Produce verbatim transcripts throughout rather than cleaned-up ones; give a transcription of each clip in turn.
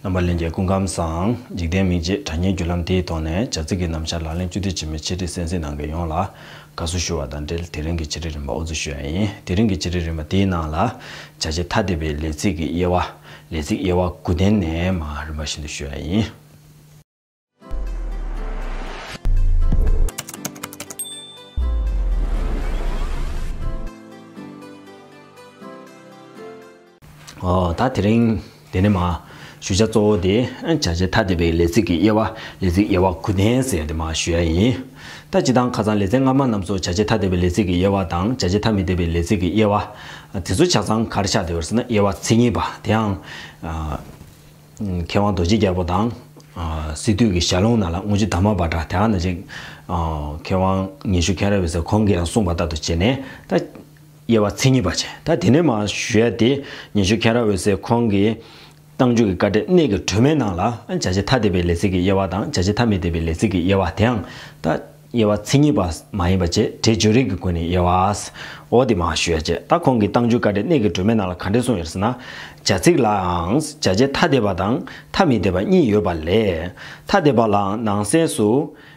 རྣམ་པ་ལྷན་རྒྱས་སྐུ་ཁམས་བཟང་། འཇིག་རྟེན་མིག་འབྱེད་དྲ་བརྙན་བརྒྱུད་ལམ་དེའི་ཐོག་ནས་བྱ་ཚིག་གི་རྣམ་གཞག་ལག་ལེན་བཅུད་བསྡུས་ཆེན་མོའི་འཆད་ཁྲིད་གསན་གཟིགས་གནང་མཁན་ཡོངས་ལ་དགའ་བསུ་ཞུ་བ་དང་འབྲེལ། དེ་རིང་གི་འཆད་ཁྲིད་རིམ་པ་འོ་ཚོད་ཞུ་ཡ་ཡིན། དེ་རིང་གི་འཆད་ཁྲིད་རིམ་པ་དེའི་ནང་ལ་བྱ་བྱེད་ཐ་དད་པའི་ལས་ཚིག་གི་དབྱེ་བ། ལས་ཚིག་དབྱེ་བ་དགུ་ལྡན་ནས་མར་རིམ་པ་བཞིན་དུ་ཞུ་ཡ་ཡིན། ཨོ། ད་དེ་རིང་དེ་ནས་མར་ཞུ་བྱ་གཙོ་བོ་དེ་བྱ་བྱེད་ཐ་དད་པའི་ལས་ཚིག་གི་དབྱེ་བ། ལས་ཚིག་དབྱེ་བ་དགུ་ལྡན་ཟེར་ཡ་དེ་མར་ཞུ་ཡ་ཡིན། ད་སྤྱིར་བཏང་ཁ་སང་ལེ་ཚན་སྔ་མ་རྣམས་སུ་བྱ་བྱེད་ཐ་དད་པའི་ལས་ཚིག་གི་དབྱེ་བ་དང་བྱ་བྱེད་ཐ་མི་དད་པའི་ལས་ཚིག་གི་དབྱེ་བ་དེ་ཚོ་ཆ་ཚང་ག་རེ་ཆགས་བསྡད་ཡོད་ཟེར་ན། དབྱེ་བ་མཚན་ཉིད་པ་དེའང་། ཨ། མཁས་དབང་རྡོ་རྗེ་རྒྱལ་པོ་དང་། ཨ། སི་ཏུ་གི་ཞལ་ལུང་ནང་ལ་དངུལ་ཆུ་དར་མ་པ་ཏྲ་དེ་ཡང་ན་ཅིག་ཨ། མཁས་དབང་ཉི་ཤུ་མཁྱེན་རབ་འོད་ཟེར་ཁོང་གིས་ཡང་གསུངས་པ་ལྟར་དུ་བྱས་ནས། ད་དབྱེ་བ་མཚན་ཉིད་པ་བྱས། ད་དེ་ནས་མར་ཞུ་ཡ་དེ་ཉི་ཤུ་མཁྱེན་རབ་འོད་ཟེར་ཁོང་གིས་རྟགས་འཇུག་གི་བཀའ་འགྲེལ་གནད་ཀྱི་སྒྲོན་མའི་ནང་ལ་བྱ་བྱེད་ཐ་དད་པའི་ལས་ཚིག་གི་དབྱེ་བ་དང་བྱ་བྱེད་ཐ་མི་དད་པའི་ལས་ཚིག་གི་དབྱེ་བ་དེའང་། ད་དབྱེ་བ་མཚན་ཉིད་པ་མ་ཡིན་པ་བྱས། སྒྲས་སྦྱོར་རིགས་ཀྱི་སྒོ་ནས་དབྱེ་བ། འོ་དེ་མར་ཞུ་ཡ་བྱས། ད་ཁོང་གིས་རྟགས་འཇུག་བཀའ་འགྲེལ་གནད་ཀྱི་སྒྲོན་མའི་ནང་ལ་ག་འདྲས་གསུངས་ཡོད་ཟེར་ན། བྱ་ཚིག་ལའང་བྱ་བྱེད་ཐ་དད་པ་དང་ཐ་མི་དད་པ་གཉིས་ཡོད་པ་ལས། ཐ་དད་པ་ལའང་ནང་གསེས་སུ་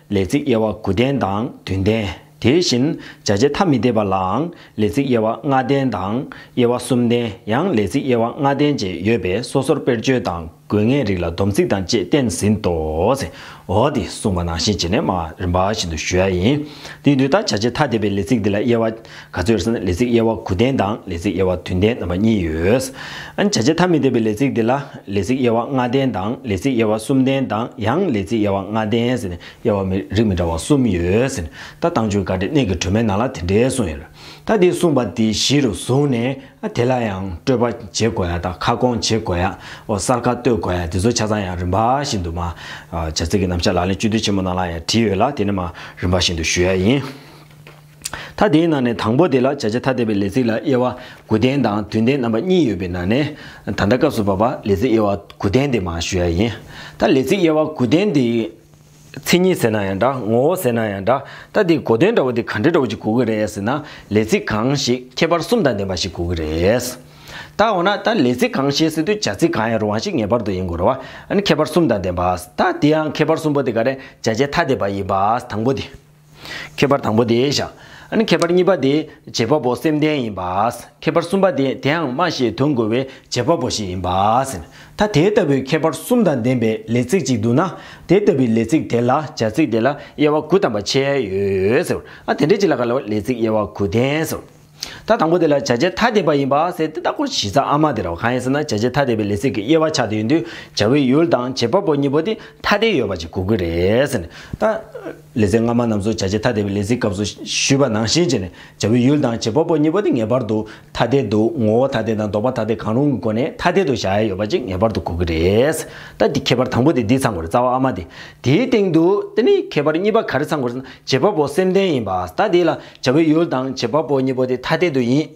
ལས་ཚིག་དབྱེ་བ་དགུ་ལྡན་དང་བདུན་ལྡན། དེ་བཞིན་བྱ་བྱེད་ཐ་མི་དད་པ་ལའང་ལས་ཚིག་དབྱེ་བ་ལྔ་ལྡན་དང་དབྱེ་བ་གསུམ་ལྡན། ཡང་ལས་ཚིག་དབྱེ་བ་ལྔ་ལྡན་བཅས་ཡོད་པས་སོ་སོར་དཔེར་བརྗོད་དང་དགོས་ངེས་རིགས་ལ་སྡོམ་ཚིག་དང་བཅས་བསྟན་ཟིན་ཏོ། ཟེར། འོ་དེ་གསུངས་པ་ནང་བཞིན་བྱས་ནས་མར་རིམ་པ་བཞིན་དུ་ཞུ་ཡ་ཡིན། དེ་ཡིན་དུས་ད་བྱ་བྱེད་ཐ་དད་པའི་ལས་ཚིག་འདི་ལ་དབྱེ་བ་ག་ཚོད་ཡོད་ཟེར་ན། ལས་ཚིག་དབྱེ་བ་དགུ་ལྡན་དང་ལས་ཚིག་དབྱེ་བ་བདུན་ལྡན་རྣམ་པ་གཉིས་ཡོད། ཨ་ནི་བྱ་བྱེད་ཐ་མི་དད་པའི་ལས་ཚིག་འདི་ལ་ལས་ཚིག་དབྱེ་བ་ལྔ་ལྡན་དང་ལས་ཚིག་དབྱེ་བ་གསུམ་ལྡན་དང་ཡང་ལས་ཚིག་དབྱེ་བ་ལྔ་ལྡན་ཟེར་ནས་དབྱེ་བ་མི་རིགས་མི་འདྲ་བ་གསུམ་ཡོད་ཟེར་ནས། ད་རྟགས་འཇུག་བཀའ་འགྲེལ་གནད་ཀྱི་སྒྲོན་མའི་ནང་ལ་དེ་འདྲའི་གསུངས་ཡོད་རེད། ད་དེ་གསུངས་པ་དེ་གཞི་རུ་བཟུང་ནས། ཨ། དེ་ལ་ཡང་སྤྲོས་པ་བྱེད་དགོས་ཡ་དང་ཁ་སྐོང་བྱེད་དགོས་ཡ། འོ། གསར་ཁ་གཏོད་དགོས་ཡ་དེ་ཚོ་ཆ་ཚང་ཡང་རིམ་པ་བཞིན་དུ་མར། ཨ། བྱ་ཚིག་གི་རྣམ་གཞག་ལག་ལེན་བཅུད་བསྡུས་ཆེན་མོ་ནང་ལ་ཡང་བྲིས་ཡོད་ལ། དེ་ནས་མར་རིམ་པ་བཞིན་དུ་ཞུ་ཡ་ཡིན། ད་དེའི་ནང་ནས་དང་པོ་དེ་ལ་བྱ་བྱེད་ཐ་དད་པའི་ལས་ཚིག་ལ་དབྱེ་བ་དགུ་ལྡན་དང་བདུན་ལྡན་རྣམ་པ་གཉིས་ཡོད་པའི་ནང་ནས། ད་ལྟ་སྐབས་སུ་བབ་པ་ལས་ཚིག་དབྱེ་བ་དགུ་ལྡན་དེ་མར་ཞུ་ཡ་ཡིན། ད་ལས་ཚིག་དབྱེ་བ་དགུ་ལྡན་དེ། མཚན་ཉིད་ཟེར་ན་ཡང་འདྲ། ངོ་བོ་ཟེར་ན་ཡང་འདྲ། ད་འདི་གོ་དོན་འདྲ་བོ་འདི་ག་འདྲ་འདྲ་བོ་ཅིག་གོ་གི་རེད་ཟེར་ན། ལས་ཚིག་གང་ཞིག་ཁྱད་པར་གསུམ་དང་ལྡན་པ་ཞིག་གོ་གི་རེད། ད་འོ་ན་ད་ལས་ཚིག་གང་ཞིག་ཟེར་དུས་བྱ་ཚིག་གང་ཡང་རུང་བ་ཞིག་ངེས་པར་དུ་ཡིན་དགོས་རེད་བ། ཨ་ནི་ཁྱད་པར་གསུམ་དང་ལྡན་པ། ད་དེ་ཡང་ཁྱད་པར་གསུམ་པོ་དེ་ག་རེ། བྱ་བྱེད་ཐ་དད་པ་ཡིན་པ་དང་པོ་དེ། ཁྱད་པར་དང་པོ་དེ་བཞག་ཨ་ནི་ཁྱད་པར་གཉིས་པ་དེ་བྱེད་པ་པོ་སེམས་ལྡན་ཡིན་པ། ཁྱད་པར་གསུམ་པ་དེ་དེའང་སྨྲ་ཤེས་དོན་གོ་བའི་བྱེད་པ་པོ་ཞིག་ཡིན་པ་ཟེར། ད་དེ་ལྟ་བུའི་ཁྱད་པར་གསུམ་དང་ལྡན་པའི་ལས་ཚིག་ཅིག་འདུག་ན། དེ་ལྟ་བུའི་ལས་ཚིག་དེ་ལ། བྱ་ཚིག་དེ་ལ་དབྱེ་བ་དགུ་དམ་པ་ཕྱེ་ཡོད་ཟེར། ཨ། དེ་འདྲའི་ཅིག་ལ་ག་ལ་བ་ལས་ཚིག་དབྱེ་བ་དགུ་ལྡན་ཟེར། ད་དང་པོ་དེ་ལ་བྱ་བྱེད་ཐ་དད་པ་ཡིན་པ་ཟེར་དེ། ད་ཁོ་གཞི་རྩ་ཨ་མ་དེ་རེད་བ། གང་ཡིན་ཟེར་ན་བྱ་བྱེད་ཐ་དད་པའི་ལས་ཚིག་གི་དབྱེ་བ་ཆགས་དེ་ཡིན་དུས། བྱ་བའི་ཡུལ་དང་བྱེད་པ་པོ་གཉིས་པོ་དེ་ཐ་དད་ཡོད་པ་ཅིག་གོ་གི་རེད་ཟེར་ནས། ད་ལེ་ཚན་སྔ་མ་རྣམས་སུ་བྱ་བྱེད་ཐ་དད་པའི་ལས་ཚིག་སྐབས་སུ་ཞུས་པ་ནང་བཞིན་བྱས་ནས། བྱ་བའི་ཡུལ་དང་བྱེད་པ་པོ་གཉིས་པོ་དེ་ངེས་པར་དུ་ཐ་དད་དུ། ངོ་བོ་ཐ་དད་དང་ལྡོག་པ་ཐ་དད་གང་རུང་གི་སྒོ་ནས་ཐ་དད་དུ་བཞག་ཡ་ཡོད་པ་ཅིག་ངེས་པར་དུ་གོ་གི་རེད། ད་འདི་ཁྱད་པར་དང་པོ་དེ་འདི་ཚང་དགོས་རེད། རྩ་བ་ཨ་མ་དེ། དེའི་སྟེང་དུ་དེ་ནི་ཁྱད་པར་གཉིས་པ་ག་རེ་ཚང་དགོས་རེད་ཟེར་ན། བྱེད་པ་པོ་སེམས་ལྡན་ཡིན་པ། ད་དེ་ལ་བྱ་བའི་ཡུལ་དང་བྱེད་པ་པོ་གཉིས་པོ་དེ་ཐ་དད་དུ་ཡིན།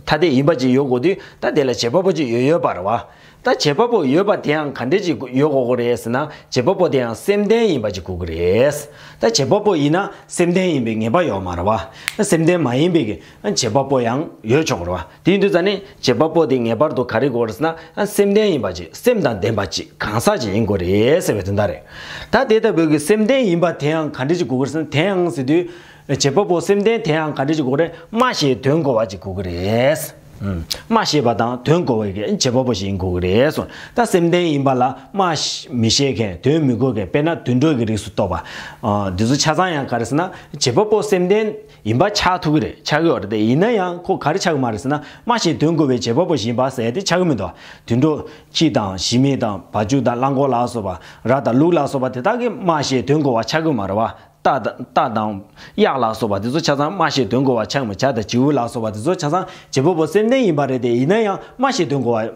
ཐ་དད་ཡིན་པ་ཅིག་ཡོད་དགོས་དུས། ད་དེ་ལ་བྱེད་པ་པོ་ཅིག་ཡོད་ཡོད་པ་རེད་བ། ད་བྱེད་པ་པོ་ཡོད་པ་དེའང་ག་འདྲ་ཅིག་ཡོད་དགོས་ཀྱི་རེད་ཟེར་ན། བྱེད་པ་པོ་དེའང་སེམས་ལྡན་ཡིན་པ་ཅིག་དགོས་ཀྱི་རེད། ད་བྱེད་པ་པོ་ཡིན་ན་སེམས་ལྡན་ཡིན་པའི་ངེས་པ་ཡོད་མ་རེད་བ། སེམས་ལྡན་མ་ཡིན་པའི་གི་བྱེད་པ་པོ་ཡང་ཡོད་ཆོག་གི་རེད་བ། དེ་ཡིན་དུས་ཙང་ནི་བྱེད་པ་པོ་དེ་ངེས་པར་དུ་ག་རེ་དགོས་རེད་ཟེར་ན། སེམས་ལྡན་ཡིན་པ་ཅིག་སེམས་དང་ལྡན་པ་ཅིག་གང་ཟག་ཅིག་ཡིན་དགོས་རེད་ཟེར་བའི་དོན་དག་རེད། ད་དེ་ལྟ་བུའི་གི་སེམས་ལྡན་ཡིན་པ་དེའང་ག་འདྲ་ཅིག་དགོས་ཀྱི་རེད་ཟེར་ན། དེའང་ཟེར་དུས། བྱེད་པ་པོ་སེམས་ལྡན་དེའང་ག་འདྲ་ཅིག་དགོས་རེད། སྨྲ་ཤེས་དོན་གོ་བ་ཅིག་དགོས་ཀྱི་རེད། ཨུམ། སྨྲ་ཤེས་པ་དང་དོན་གོ་བའི་གི་བྱེད་པ་པོ་ཞིག་ཡིན་དགོས་ཀྱི་རེད་གསུངས། ད་སེམས་ལྡན་ཡིན་པ་ལ་སྨྲ་མི་ཤེས་མཁན། དོན་མི་གོ་མཁན། དཔེར་ན་དུད་འགྲོ་གི་རིགས་སུ་གཏོགས་པ། ཨ། འདི་ཚོ་ཆ་ཚང་ཡང་ག་རེ་ཟེར་ན། བྱེད་པ་པོ་སེམས་ལྡན་ཡིན་པ་ཆགས་ཐུབ་ཀྱི་རེད། ཆགས་ཀྱི་ཡོད་རེད་དེ། ཡིན་ན་ཡང་ཁོ་ག་རེ་ཆགས་ཀྱི་མ་རེད་ཟེར་ན། སྨྲ་ཤེས་དོན་གོ་བའི་བྱེད་པ་པོ་ཞིག་ཡིན་པ་ཟེར་ཡ་དེ་ཆགས་ཀྱི་མི་འདུག་དུད་འགྲོ་ཁྱི་དང་ཞི་མི་དང་བ་ཕྱུགས་དང་གླང་གོག་ལ་སོགས་པ། ར་དང་ལུག་ལ་སོགས་པ་དེ་དག་གིས་སྨྲ་ཤེས་དོན་གོ་བ་ཆགས་ཀྱི་མ་རེད་བ། རྟ་དང་། རྟ་དང་གཡག་ལ་སོགས་པ་དེ་ཚོ་ཆ་ཚང་སྨྲ་ཤེས་དོན་གོ་བ་ཆགས་མི། བྱ་དང་བྱིའུ་ལ་སོགས་པ་དེ་ཚོ་ཆ་ཚང་བྱེད་པ་པོ་སེམས་ལྡན་ཡིན་པ་རེད་དེ། ཡིན་ན་ཡང་སྨྲ་ཤེས་དོན་གོ་བ་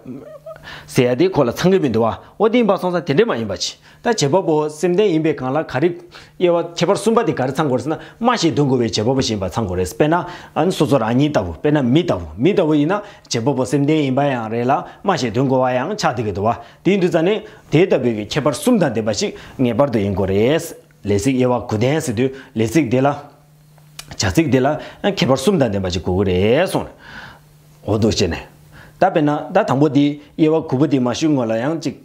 ཟེར་ཡ་དེ་ཁོ་ལ་ཚང་གི་མི་འདུག་བ། འོ་དེ་ཡིན་པ་སོང་ཙང་དེ་འདྲས་མ་ཡིན་པ་ཅིག་ད་བྱེད་པ་པོ་སེམས་ལྡན་ཡིན་པའི་སྒང་ལ་ག་རེ། དབྱེ་བ་ཁྱད་པར་གསུམ་པ་དེ་ག་རེ་ཚང་དགོས་རེད་ཟེར་ན། སྨྲ་ཤེས་དོན་གོ་བའི་བྱེད་པ་པོ་ཞིག་ཡིན་པ་ཚང་དགོས་རེད། དཔེར་ན། ཨ་ནི་སོ་སོ་རང་ཉིད་ལྟ་བུ། དཔེར་ན་མི་ལྟ་བུ། མི་ལྟ་བུ་ཡིན་ན་བྱེད་པ་པོ་སེམས་ལྡན་ཡིན་པ་ཡང་རེད་ལ། སྨྲ་ཤེས་དོན་གོ་བ་ཡང་ཆགས་བསྡད་ཀྱི་འདུག་བ། དེ་ཡིན་དུས་ཙང་ནི་དེ་ལྟ་བུའི་གི་ཁྱད་པར་གསུམ་དང་ལྡན་པ་ཞིག་ངེས་པར་དུ་ཡིན་དགོས་རེད། ལས་ཚིག་དབྱེ་བ་དགུ་ལྡན་ཟེར་དུས། ལས་ཚིག་དེ་ལ། བྱ་ཚིག་དེ་ལ་ཁྱད་པར་གསུམ་དང་ལྡན་པ་ཅིག་དགོས་ཀྱི་རེད་གསུངས། འོ་འདུག་བྱས་ནས། ད་དཔེར་ན་ད་དང་པོ་དེ་དབྱེ་བ་དགུ་པོ་དེ་མ་ཞུས་སྔོན་ལ་ཡང་ཅིག་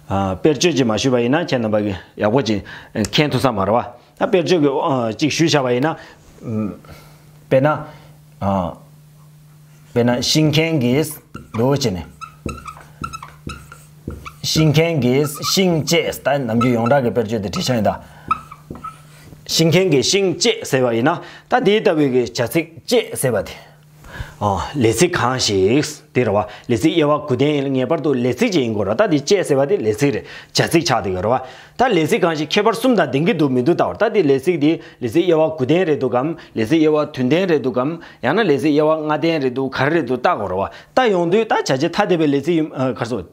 ཨ། དཔེར་བརྗོད་ཅིག་མ་ཞུས་པ་ཡིན་ན་ཁྱེད་རྣམ་པ་གིས་ཡག་པོ་ཅིག་མཁྱེན་ཐུབ་ས་མ་རེད་བ། ད་དཔེར་བརྗོད་ཀྱི་ཨ་ཅིག་ཞུས་བཞག་པ་ཡིན་ན། ཨམ། དཔེར་ན། ཨ། དཔེར་ན་ཤིང་མཁན་གྱིས་འདུག་བྱས་ནས། ཤིང་མཁན་གྱིས་ཤིང་བཅད། ད་ནམ་རྒྱུན་ཡོངས་གྲགས་ཀྱི་དཔེར་བརྗོད་དེ་བྲིས་བཞག་ཡིན་ད། ཤིང་མཁན་གྱིས་ཤིང་བཅད་ཟེར་བ་ཡིན་ན། ད་དེའི་ལྟ་བུའི་གི་བྱ་ཚིག་བཅད་ཟེར་བ་དེ། ཨ། ལས་ཚིག་གང་ཞིག་དེ་རེད་བ། ལས་ཚིག་དབྱེ་བ་དགུ་ལྡན་ཡིན། ངེས་པར་དུ་ལས་ཚིག་ཅིག་ཡིན་དགོས་རེད། ད་དེ་བཅད་ཟེར་བ་དེ་ལས་ཚིག་རེད། བྱ་ཚིག་ཆགས་བསྡད་ཡོད་རེད་བ། ད་ལས་ཚིག་གང་ཞིག་ཁྱད་པར་གསུམ་དང་ལྡན་གྱི་འདུག་མི་འདུག་ལྟ་བར། ད་དེ་ལས་ཚིག་དེ་ལས་ཚིག་དབྱེ་བ་དགུ་ལྡན་རེད་འདུག་གམ། ལས་ཚིག་དབྱེ་བ་བདུན་ལྡན་རེད་འདུག་གམ། ཡང་ན་ལས་ཚིག་དབྱེ་བ་ལྔ་ལྡན་རེད་འདུག་ག་རེ་རེད་འདུག་ལྟ་དགོས་རེད་བ། ལྟ་ཡོང་དུས་ད་བྱ་བྱེད་ཐ་དད་པའི་ལས་ཚིག་ཡིན། ཨ། ག་རེ་ཟེར།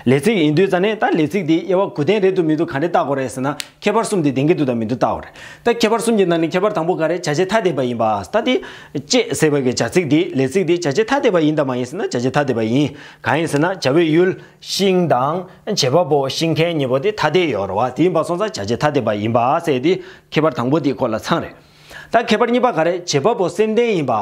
ལས་ཚིག་ཡིན་དུས་ཙ་ནས་ད་ལས་ཚིག་འདི་དབྱེ་བ་དགུ་ལྡན་རེད་འདུག་མི་འདུག་ག་འདྲ་བལྟ་དགོས་རེད་ཟེར་ན། ཁྱད་པར་གསུམ་འདི་ལྡན་གྱི་འདུག་དང་མི་འདུག་བལྟ་དགོས་རེད། ད་ཁྱད་པར་གསུམ་གྱི་ནང་ནས་ཁྱད་པར་དང་པོ་ག་རེ། བྱ་བྱེད་ཐ་དད་པ་ཡིན་པ། ད་འདི་བཅད་ཟེར་བའི་གི་བྱ་ཚིག་འདི། ལས་ཚིག་འདི་བྱ་བྱེད་ཐ་དད་པ་ཡིན་དང་མ་ཡིན་ཟེར་ན། བྱ་བྱེད་ཐ་དད་པ་ཡིན། གང་ཡིན་ཟེར་ན། བྱ་བའི་ཡུལ་ཤིང་དང་བྱེད་པ་པོ་ཤིང་མཁན་གཉིས་པོ་དེ་ཐ་དད་ཡོད་རེད་བ། དེ་ཡིན་པ་སོང་ཙང་བྱ་བྱེད་ཐ་དད་པ་ཡིན་པ་ཟེར་དེ་ཁྱད་པར་དང་པོ་དེ་ཁོ་ལ་ཚང་རེད། ད་ཁྱད་པར་གཉིས་པ་ག་རེ། བྱེད་པ་པོ་སེམས་ལྡན་ཡིན་པ།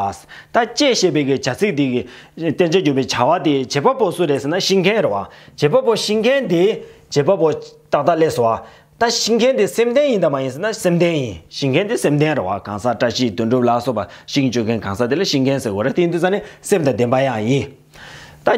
ད་བཅད་ཞེས་པའི་གི་བྱ་ཚིག་འདི་གི་བསྟན་བྱ་བརྗོད་པའི་བྱ་བ་དེ་བྱེད་པ་པོ་སུ་རེད་ཟེར་ན་ཤིང་མཁན་རེད་བ། བྱེད་པ་པོ་ཤིང་མཁན་དེ་བྱེད་པ་པོ་ཏག་ཏག་སླེབས་སོང་བ། ད་ཤིང་མཁན་དེ་སེམས་ལྡན་ཡིན་དང་མ་ཡིན་ཟེར་ན་སེམས་ལྡན་ཡིན། ཤིང་མཁན་དེ་སེམས་ལྡན་རེད་བ། གང་ཟག་བཀྲ་ཤིས་དོན་གྲུབ་ལ་སོགས་པ་ཤིང་གཅོད་མཁན་གང་ཟག་དེ་ལ་ཤིང་མཁན་ཟེར་དགོས་རེད། དེ་ཡིན་དུས་ཙ་ནས་སེམས་དང་ལྡན་པ་ཡང་ཡིན། ད་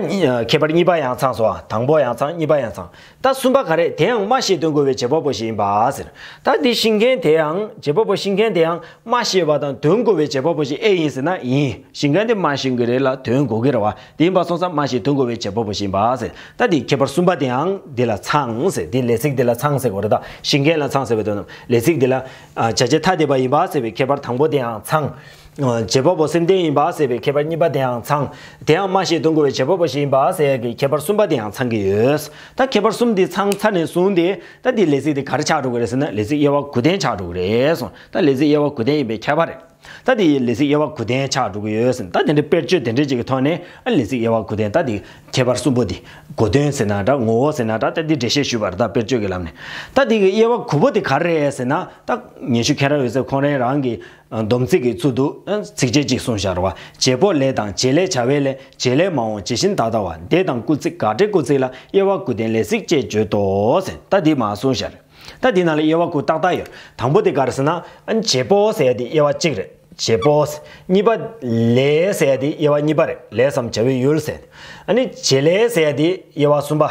ཁྱད་པར་གཉིས་པ་ཡང་ཚང་སོང་བ། དང་པོ་ཡང་ཚང་། གཉིས་པ་ཡང་ཚང་། ད་གསུམ་པ་ག་རེ། དེའང་སྨྲ་ཞེས་འདོན་དགོས་པའི་བྱེད་པ་པོ་ཞིག་ཡིན་པ་ཟེར། ད་འདི་ཤིང་མཁན་དེའང་བྱེད་པ་པོ་ཤིང་མཁན་དེའང་སྨྲ་ཞེས་པ་དང་འདོན་དགོས་པའི་བྱེད་པ་པོ་ཞིག་ཨེ་ཡིན་ཟེར་ན་ཡིན། ཤིང་མཁན་དེ་སྨྲ་ཤེས་ཀྱི་རེད་ལ་འདོན་དགོས་ཀྱི་རེད་བ། དེ་ཡིན་པ་སོང་ཙང་སྨྲ་ཞེས་འདོན་དགོས་པའི་བྱེད་པ་པོ་ཞིག་ཡིན་པ་ཟེར། ད་འདི་ཁྱད་པར་གསུམ་པ་དེའང་འདི་ལ་ཚང་ཟེར། འདི་ལས་ཚིག་འདི་ལ་ཚང་ཟེར་དགོས་རེད། ད་ཤིང་མཁན་ལ་ཚང་ཟེར་བའི་དོན་དུ་ལས་ཚིག་འདི་ལ་ཨ་བྱ་བྱེད་ཐ་དད་པ་ཡིན་པ་ཟེར་བའི་ཁྱད་པར་དང་པོ་དེའང་ཚང་། བྱེད་པ་པོ་སེམས་ལྡན་ཡིན་པ་ཟེར་བའི་ཁྱད་པར་གཉིས་པ་དེའང་ཚང་། དེའང་སྨྲ་ཞེས་འདོན་དགོས་པའི་བྱེད་པ་པོ་ཞིག་ཡིན་པ་ཟེར་ཡག་གི་ཁྱད་པར་གསུམ་པ་དེའང་ཚང་གི་ཡོད། ད་ཁྱད་པར་གསུམ་དེ་ཚང་ཚར་ནས་བཟུང་སྟེ་ད་འདི་ལས་ཚིག་དེ་ག་རེ་ཆགས་འགྲོ་གི་རེད་ཟེར་ན། ལས་ཚིག་དབྱེ་བ་དགུ་ལྡན་ཆགས་འགྲོ་གི་རེད་གསུངས། ད་ལས་ཚིག་དབྱེ་བ་དགུ་ལྡན་ཡིན་པའི་ཁྱད་པར་རེད། ད་དེ་ཡི་ལས་ཚིག་དབྱེ་བ་དགུ་ལྡན་ཆགས་འགྲོ་གི་ཡོད་ཟེར། ད་དེ་འདྲའི་དཔེར་བརྗོད་དེ་འདྲ་ཅིག་གི་ཐོག་ནས་ཨ་ལས་ཚིག་དབྱེ་བ་དགུ་ལྡན། ད་དེ་ཁྱད་པར་གསུམ་པོ་དེ་གོ་དོན་ཟེར་ན་འདྲ། ངོ་བོ་ཟེར་ན་འདྲ། ད་དེ་འགྲེལ་བཤད་ཞུས་པ་རེད། ད་དཔེར་བརྗོད་ཀྱི་ལམ་ནས། ད་དེ་གི་དབྱེ་བ་དགུ་པོ་དེ་ག་རེ་རེད་ཟེར་ན། ད་ཉན་ཞུ་མཁན་རང་ཡོད་ཚད་ཁོང་རང་རང་གི་སྡོམ་ཚིག་གི་ཚུལ་དུ་ཚིགས་བཅད་ཅིག་གསུངས་བཞག་རེད་བ། བྱེད་པོ་ལས་དང་བྱེད་ལས་བྱ་བའི་ལས། བྱེད་ལས་མ་འོངས་བྱེད་བཞིན་ད་ལྟ་བ། དེ་དང་སྐུལ་ཚིག་དགག་སྒྲའི་སྐུལ་ཚིག་ལ་དབྱེ་བ་དགུ་ལྡན་ལས་ཚིག་ཅེས་བརྗོད་དོ་ཟེར། ད་འདི་མ་གསུངས་བཞག་རེད། ད་འདི་ནང་ལ་དབྱེ་བ་དགུ་ཏག་ཏག་ཡོད། དང་པོ་དེ་ག་རེ་ཟེར་ན། ཨ་ནི་བྱེད་པོ་ཟེར་ཡ་དེ་དབྱེ་བ་གཅིག་རེད། བྱེད་པོ། གཉིས་པ་ལས་ཟེར་ཡ་དེ་དབྱེ་བ་གཉིས་པ་རེད། ལས་སམ་བྱ་བའི་ཡུལ་ཟེར། ཨ་ནི་བྱེད་ལས་ཟེར་ཡ་དེ་དབྱེ་བ་གསུམ་པ།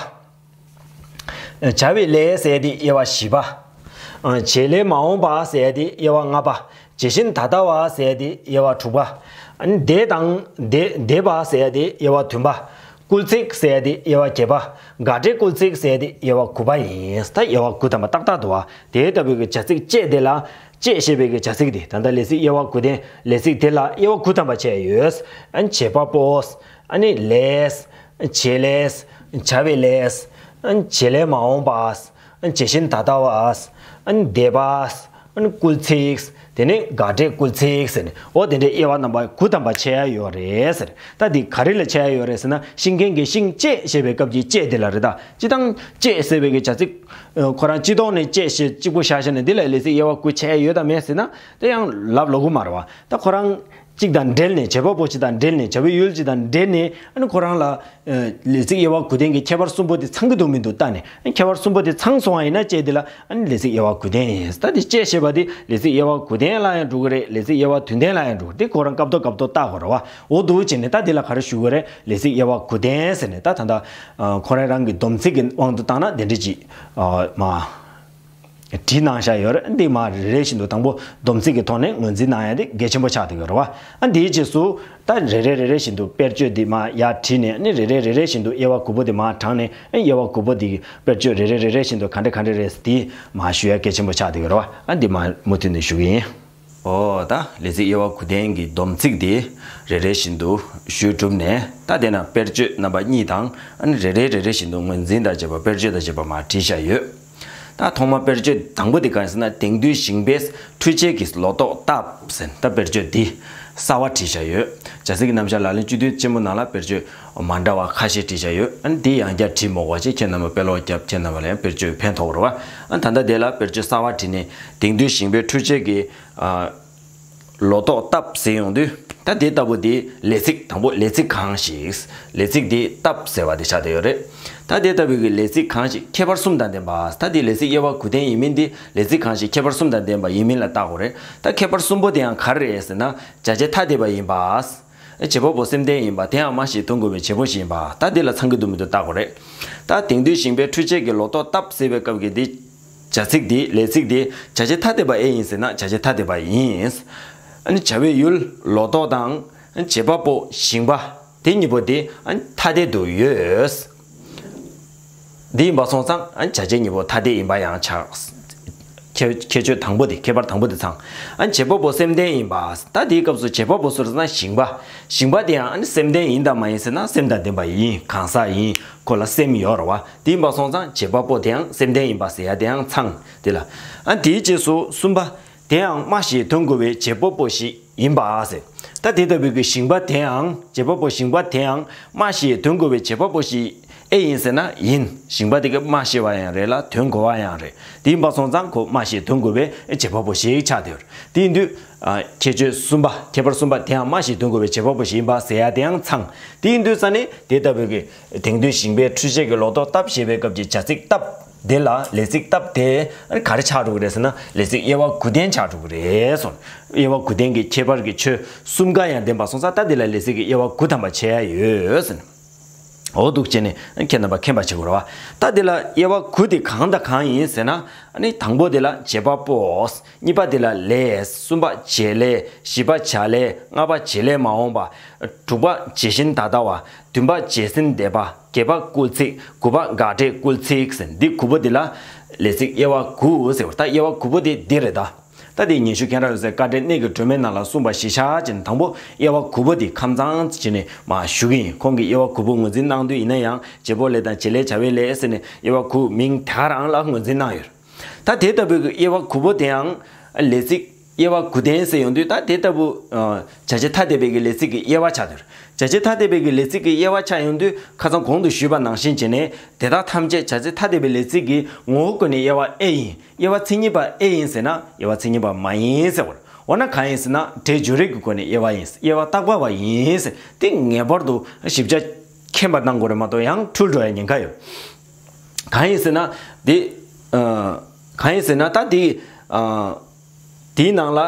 བྱ་བའི་ལས་ཟེར་ཡ་དེ་དབྱེ་བ་བཞི་པ། བྱེད་ལས་མ་འོངས་པ་ཟེར་ཡ་དེ་དབྱེ་བ་ལྔ་པ། བྱེད་བཞིན་ད་ལྟ་བ་ཟེར་ཡ་དེ་དབྱེ་བ་དྲུག་པ། ཨ་ནི་དེ་དང་དེ་དེ་བ་ཟེར་ཡ་དེ་དབྱེ་བ་བདུན་པ། སྐུལ་ཚིག་ཟེར་ཡ་དེ་དབྱེ་བ་བརྒྱད་པ། དགག་སྒྲའི་སྐུལ་ཚིག་ཟེར་ཡ་དེ་དབྱེ་བ་དགུ་པ་ཡིན། ད་དབྱེ་བ་དགུ་ཐམ་པ་ཏག་ཏག་འདུག་བ། དེ་ལྟ་བུའི་གི་བྱ་ཚིག་བཅད་དེ་ལ་བཅད་ཞེས་པའི་གི་བྱ་ཚིག་དེ། ད་ལྟ་ལས་ཚིག་དབྱེ་བ་དགུ་ལྡན་ལས་ཚིག་དེ་ལ་དབྱེ་བ་དགུ་ཐམ་པ་བྱས་ཡོད། ཨ་ནི་བྱེད་པ་པོ། ཨ་ནི་ལས། བྱེད་ལས། བྱ་བའི་ལས། ཨ་ནི་བྱེད་ལས་མ་འོངས་པ། ཨ་ནི་བྱེད་བཞིན་ད་ལྟ་བ། ཨ་ནི་འདས་པ། ཨ་ནི་སྐུལ་ཚིག་དེ་ནས་དགག་སྒྲའི་སྐུལ་ཚིག་ཟེར་ནས། འོ་དེ་འདྲའི་དབྱེ་བ་རྣམ་པ་དགུ་ཐམ་པ་ཕྱེ་ཡ་ཡོད་རེད་ཟེར། ད་འདི་ག་རེ་ལ་ཕྱེ་ཡ་ཡོད་རེད་ཟེར་ན། ཤིང་མཁན་གྱིས་ཤིང་བཅད་ཞེས་པའི་སྐབས་ཀྱི་བཅད་དེ་ལ་རེད། ད་སྤྱིར་བཏང་བཅད་ཟེར་བའི་གི་བྱ་ཚིག་ཁོ་རང་སྤྱི་ལྡོག་ནས་བཅད་ཞེས་གཅིག་པུ་བཞག་བཞག་ནས་འདི་ལ་ལས་ཚིག་དབྱེ་བ་དགུ་ཕྱེ་ཡ་ཡོད་དམ་མེད་ཟེར་ན། དེ་ཡང་ལབ་ལོ་གུ་མ་རེད་བ། ད་ཁོ་རང་གཅིག་དང་འབྲེལ་ནས། བྱེད་པ་པོ་གཅིག་དང་འབྲེལ་ནས། བྱ་བའི་ཡུལ་གཅིག་དང་འབྲེལ་ནས། ཨ་ནི་ཁོ་རང་ལ་ལས་ཚིག་དབྱེ་བ་དགུ་ལྡན་གྱི་ཁྱད་པར་གསུམ་པོ་དེ་ཚང་གི་འདུག་མི་འདུག་ལྟ་ནས། ཨ་ནི་ཁྱད་པར་གསུམ་པོ་དེ་ཚང་སོང་བ་ཡིན་ན་བཅད་དེ་ལ། ཨ་ནི་ལས་ཚིག་དབྱེ་བ་དགུ་ལྡན་ཡིན། ད་དེ་བཅད་ཞེས་པ་དེ་ལས་ཚིག་དབྱེ་བ་དགུ་ལྡན་ལ་ཡང་འགྲོ་གི་རེད། ལས་ཚིག་དབྱེ་བ་བདུན་ལྡན་ལ་ཡང་འགྲོ་གི་རེད། དེ་ཁོ་རང་སྐབས་ཐོག་སྐབས་ཐོག་བལྟ་དགོས་རེད་བ། འོ་འདུག་བྱས་ནས་ད་དེ་ལ་ག་རེ་ཞུ་དགོས་རེད། ལས་ཚིག་དབྱེ་བ་དགུ་ལྡན་ཟེར་ནས། ད་ད་ལྟ་ཁོ་རང་རང་གི་སྡོམ་ཚིག་གི་དབང་དུ་བཏང་ན་དེ་འདྲ་ཅིག་མ། བྲིས་གནང་བཞག་ཡོད་རེད། འདི་མ་རེ་རེ་བཞིན་དུ་དང་པོ་སྡོམ་ཚིག་གི་ཐོག་ནས་ངོས་འཛིན་གནང་ཡ་དེ་གལ་ཆེན་པོ་ཆགས་བསྡད་ཡོད་རེད་བ། ཨ་འདིའི་རྗེས་སུ་ད་རེ་རེ་རེ་རེ་བཞིན་དུ་དཔེར་བརྗོད་འདི་མ་ཡར་བྲིས་ནས། ཨ་ནི་རེ་རེ་རེ་རེ་བཞིན་དུ་དབྱེ་བ་དགུ་པོ་དེ་མ་དྲངས་ནས། ཨ་དབྱེ་བ་དགུ་པོ་དེ་གི་དཔེར་བརྗོད་རེ་རེ་རེ་རེ་བཞིན་དུ་ག་འདྲ་ག་འདྲ་རེད་ཟེར་དེ་མ་ཞུ་ཡ་གལ་ཆེན་པོ་ཆགས་བསྡད་ཡོད་རེད་བ། ཨ་འདི་མ་མུ་མཐུད་ནས་ཞུ་གི་ཡིན། ཨོ་ད་ལས་ཚིག་དབྱེ་བ་དགུ་ལྡན་གྱི་སྡོམ་ཚིག་དེ་རེ་རེ་བཞིན་དུ་ཞུས་གྲུབ་ནས། ད་དེ་ན་དཔེར་བརྗོད་རྣམ་པ་གཉིས་དང་། ཨ་ནི་རེ་རེ་རེ་རེ་བཞིན་དུ་ངོས་འཛིན་དང་བཅས་པ། དཔེར་བརྗོད་དང་བཅས་པ་མར་བྲིས་བཞག་ཡོད། ད་ཐོག་མ་དཔེར་བརྗོད་དང་པོ་དེ་གང་ཡིན་ཟེར་ན། དེང་དུས་ཞིང་པས་འཕྲུལ་ཆས་ཀྱིས་ལོ་ཏོག་བཏབ་ཟེར། ད་དཔེར་བརྗོད་འདི་གསར་བ་བྲིས་བཞག་ཡོད། བྱ་ཚིག་གི་རྣམ་གཞག་ལག་ལེན་བཅུད་བསྡུས་ཆེན་མོ་ནང་ལ་དཔེར་བརྗོད་མ་འདྲ་བ་ཁ་ཤས་བྲིས་བཞག་ཡོད། ཨ་ནི་འདི་ཡང་བསྐྱར་བྲིས་མ་དགོས་པ་བྱས། ཁྱེད་རྣམ་པ་དཔེ་ཀློག་རྒྱབ། ཁྱེད་རྣམ་པ་ལ་ཡང་དཔེར་བརྗོད་ཕན་ཐོགས་རེད་བ། ཨ་ད་ལྟ་དེ་ལ་དཔེར་བརྗོད་གསར་བ་བྲིས་ནས། དེང་དུས་ཞིང་པས་འཕྲུལ་ཆས་ཀྱིས་ཨ་ལོ་ཏོག་བཏབ་ཟེར་ཡོང་དུས། ད་དེ་ལྟ་བུ་དེ་ལས་ཚིག་དང་པོ་ལས་ཚིག་གང་ཞིག་ལས་ཚིག་དེ་བཏབ་ཟེར་བ་དེ་ཆགས་བསྡད་ཡོད་རེད། ད་ ད་དེ་ལྟ་བུའི་གི་ལས་ཚིག་གང་ཞིག་ཁྱད་པར་གསུམ་དང་ལྡན་པ། ད་དེ་ལས་ཚིག་དབྱེ་བ་དགུ་ལྡན་ཡིན་མིན་དེ་ལས་ཚིག་གང་ཞིག་ཁྱད་པར་གསུམ་དང་ལྡན་པ་ཡིན་མིན་ལ་བལྟ་དགོས་རེད། ད་ཁྱད་པར་གསུམ་པོ་དེ་ཡང་ག་རེ་རེད་ཟེར་ན། བྱ་བྱེད་ཐ་དད་པ་ཡིན་པ། བྱེད་པ་པོ་སེམས་ལྡན་ཡིན་པ། དེའང་སྨྲ་ཤེས་དོན་གོ་བའི་བྱེད་པོ་ཞིག་ཡིན་པ། ད་དེ་ལ་ཚང་གི་འདུག་མི་འདུག་བལྟ་དགོས་རེད། ད་དེང་དུས་ཞིང་པའི་འཕྲུལ་ཆས་ཀྱི་ལོ་ཏོག་བཏབ་ཟེར་བའི་སྐབས་ཀྱི་དེ། བྱ་ཚིག་དེ་ལས་ཚིག་དེ་བྱ་བྱེད་ཐ་དད་པ་ཨེ་ཡིན་ཟེར་ན་བྱ་བྱེད་ཐ་དད་པ་ཡིན། ཨ་ནི་བྱ་བའི་ཡུལ་ལོ་ཏོག་དང་། བྱེད་པ་པོ་ཞིང་པ། དེ་གཉིས་པོ་དེ་ཨ་ནི་ཐ་དད་དུ་ཡོད། འདི་ཡིན་པ་སོང་ཙང་ཨ་ནི་བྱ་བྱེད་གཉིས་པོ་ཐ་དད་ཡིན་པ་ཡང་ཆགས། ཁྱད་ཁྱད་ཆོས་དང་པོ་དེ། ཁྱད་པར་དང་པོ་དེ་ཚང་། ཨ་ནི་བྱེད་པ་པོ་སེམས་ལྡན་ཡིན་པ། ད་དེའི་སྐབས་སུ་བྱེད་པ་པོ་སུ་རེད་ཟེར་ན་ཞིང་པ། ཞིང་པ་དེ་ཡང་ཨ་ནི་སེམས་ལྡན་ཡིན་དང་མ་ཡིན་ཟེར་ན་སེམས་དང་ལྡན་པ་ཡིན། གང་ཟག་ཡིན། ཁོ་ལ་སེམས་ཡོད་རེད་བ། དེ་ཡིན་པ་སོང་ཙང་བྱེད་པ་པོ་དེ་ཡང་སེམས་ལྡན་ཡིན་པ་ཟེར་ཡ་དེ་ཡང་ཚང་། དེ་ལ། ཨ་དེའི་རྗེས་སུ་གསུམ་པ། དེའང་སྨྲ་ཤེས་དོན་གོ་བའི་བྱེད་པ་པོ་ཞིག་ཡིན་པ་ཟེར། ད་དེ་ལྟ་བུའི་གི་ཞིང་པ་དེའང་བྱེད་པ་པོ་ཞིང་པ་དེའང་སྨྲ་ཤེས་དོན་གོ་བའི་བྱེད་པ་པོ་ཞིག་ཨེ་ཡིན་ཟེར་ན་ཡིན། ཞིང་པ་དེ་གི་སྨྲ་ཤེས་པ་ཡང་རེད་ལ་དོན་གོ་བ་ཡང་རེད། དེ་ཡིན་པ་སོང་ཙང་ཁོ་སྨྲ་ཤེས་དོན་གོ་བའི་བྱེད་པ་པོ་ཞིག་ཆགས་བསྡད་ཡོད་རེད། དེ་ཡིན་དུས། ཨ་ཁྱད་ཆོས་གསུམ་པ། ཁྱད་པར་གསུམ་པ་དེའང་སྨྲ་ཤེས་དོན་གོ་བའི་བྱེད་པ་པོ་ཞིག་ཡིན་པ་ཟེར་ཡ་དེའང་ཚང་། དེ་ཡིན་དུས་ས་ནི་དེ་ལྟ་བུའི་གི་དེང་དུས་ཞིང་པའི་འཕྲུལ་ཆས་ཀྱི་ལོ་ཏོག་བཏབ་ཞེས་པའི་སྐབས་ཀྱི་བྱ་ཚིག་བཏབ། དེ་ལ་ལས་ཚིག་བཏབ་དེ་ག་རེ་ཆགས་འགྲོ་གི་རེད་ཟེར་ན་ལས་ཚིག་དབྱེ་བ་དགུ་ལྡན་ཆགས་འགྲོ་གི་རེད་གསུངས། དབྱེ་བ་དགུ་ལྡན་གྱི་ཁྱད་པར་གྱི་ཆོས་གསུམ་ཀ་ཡང་ལྡན་པ་སོང་ཙང་ད་དེ་ལ་ལས་ཚིག་གི་དབྱེ་བ་དགུ་ཐམ་པ་ཕྱེ་ཡ་ཡོད་ཟེར་ན། འོ་འདུག་བྱས་ནས་ཁྱེད་རྣམ་པ་མཁྱེན་པ་བྱེད་དགོས་རེད་བ། ད་དེ་ལ་དབྱེ་བ་དགུ་དེ་གང་དང་གང་ཡིན་ཟེར་ན། ཨ་ནི་དང་པོ་དེ་ལ་བྱེད་པ་པོ། གཉིས་པ་དེ་ལ་ལས། གསུམ་པ་བྱེད་ལས། བཞི་པ་བྱ་ལས། ལྔ་པ་བྱེད་ལས་མ་འོངས་པ། དྲུག་པ་བྱེད་བཞིན་ད་ལྟ་བ། བདུན་པ་བྱས་ཟིན་འདས་པ། བརྒྱད་པ་སྐུལ་ཚིག་དགུ་པ་དགག་སྒྲའི་སྐུལ་ཚིག་ཟེར། འདི་དགུ་པོ་འདི་ལ་ལས་ཚིག་དབྱེ་བ་དགུ་ཟེར་བ། ད་དབྱེ་བ་དགུ་པོ་དེ་འདི་རེད་ད། ད་དེ་ཉན་ཞུ་མཁན་ར་ཡོད་ཚེ་བཀའ་འགྲེལ་གནད་ཀྱི་སྒྲོན་མེ་ནང་ལ་གསུངས་པ་གཞི་བཞག་བྱས་ནས་དང་པོ་དབྱེ་བ་དགུ་པོ་དེ་ཁམས་གཙང་བྱས་ནས་མར་ཞུ་གི་ཡིན། ཁོང་གིས་དབྱེ་བ་དགུ་པོ་ངོས་འཛིན་གནང་དུས་ཡིན་ན་ཡང་བྱེད་པོ་ལས་དང་བྱེད་ལས་བྱ་བའི་ལས་ཟེར་ནས་དབྱེ་བ་དགུ་མིང་དེ་ག་རང་ལ་ངོས་འཛིན་གནང་ཡོད། ད་དེ་ལྟ་བུའི་དབྱེ་བ་དགུ་པོ་དེའང་ལས་ཚིག་དབྱེ་བ་དགུ་ལྡན་ཟེར་ཡོང་དུས་ད་དེ་ལྟ་བུ། ཨ་བྱ་བྱེད་ཐ་དད་པའི་གི་ལས་ཚིག་གི་དབྱེ་བ་ཆགས་དུས། བྱ་བྱེད་ཐ་དད་པའི་གི་ལས་ཚིག་གི་དབྱེ་བ་ཆགས་ཡོང་དུས་ཁ་སང་གོང་དུ་ཞུས་པ་ནང་བཞིན་བྱས་ནས་དེ་དག་ཐམས་ཅད་བྱ་བྱེད་ཐ་དད་པའི་ལས་ཚིག་གི་ངོ་བོ་ཀུན་ནས་དབྱེ་བ་ཨེ་ཡིན། དབྱེ་བ་མཚན་ཉིད་པ་ཨེ་ཡིན་ཟེར་ན་དབྱེ་བ་མཚན་ཉིད་པ་མ་ཡིན་ཟེར་བར། འོ་ན་གང་ཡིན་ཟེར་ན་སྒྲའི་འཇུག་རིགས་ཀྱི་སྒོ་ནས་དབྱེ་བ་ཡིན། དབྱེ་བ་བཏགས་པ་བ་ཡིན་ཟེར། དེ་ངེས་པར་དུ་ཞིབ་ཆ་མཁྱེན་པ་གནང་དགོས་རེད་མ་གཏོགས་ཡང་འཁྲུལ་འགྲོ་ཡ་ཉེན་ཁ་ཡོད། གང་ཡིན་ཟེར་ན་དེ། ཨ་གང་ཡིན་ཟེར་ན་ད་དེ། ཨ་དེའི་ནང་ལ་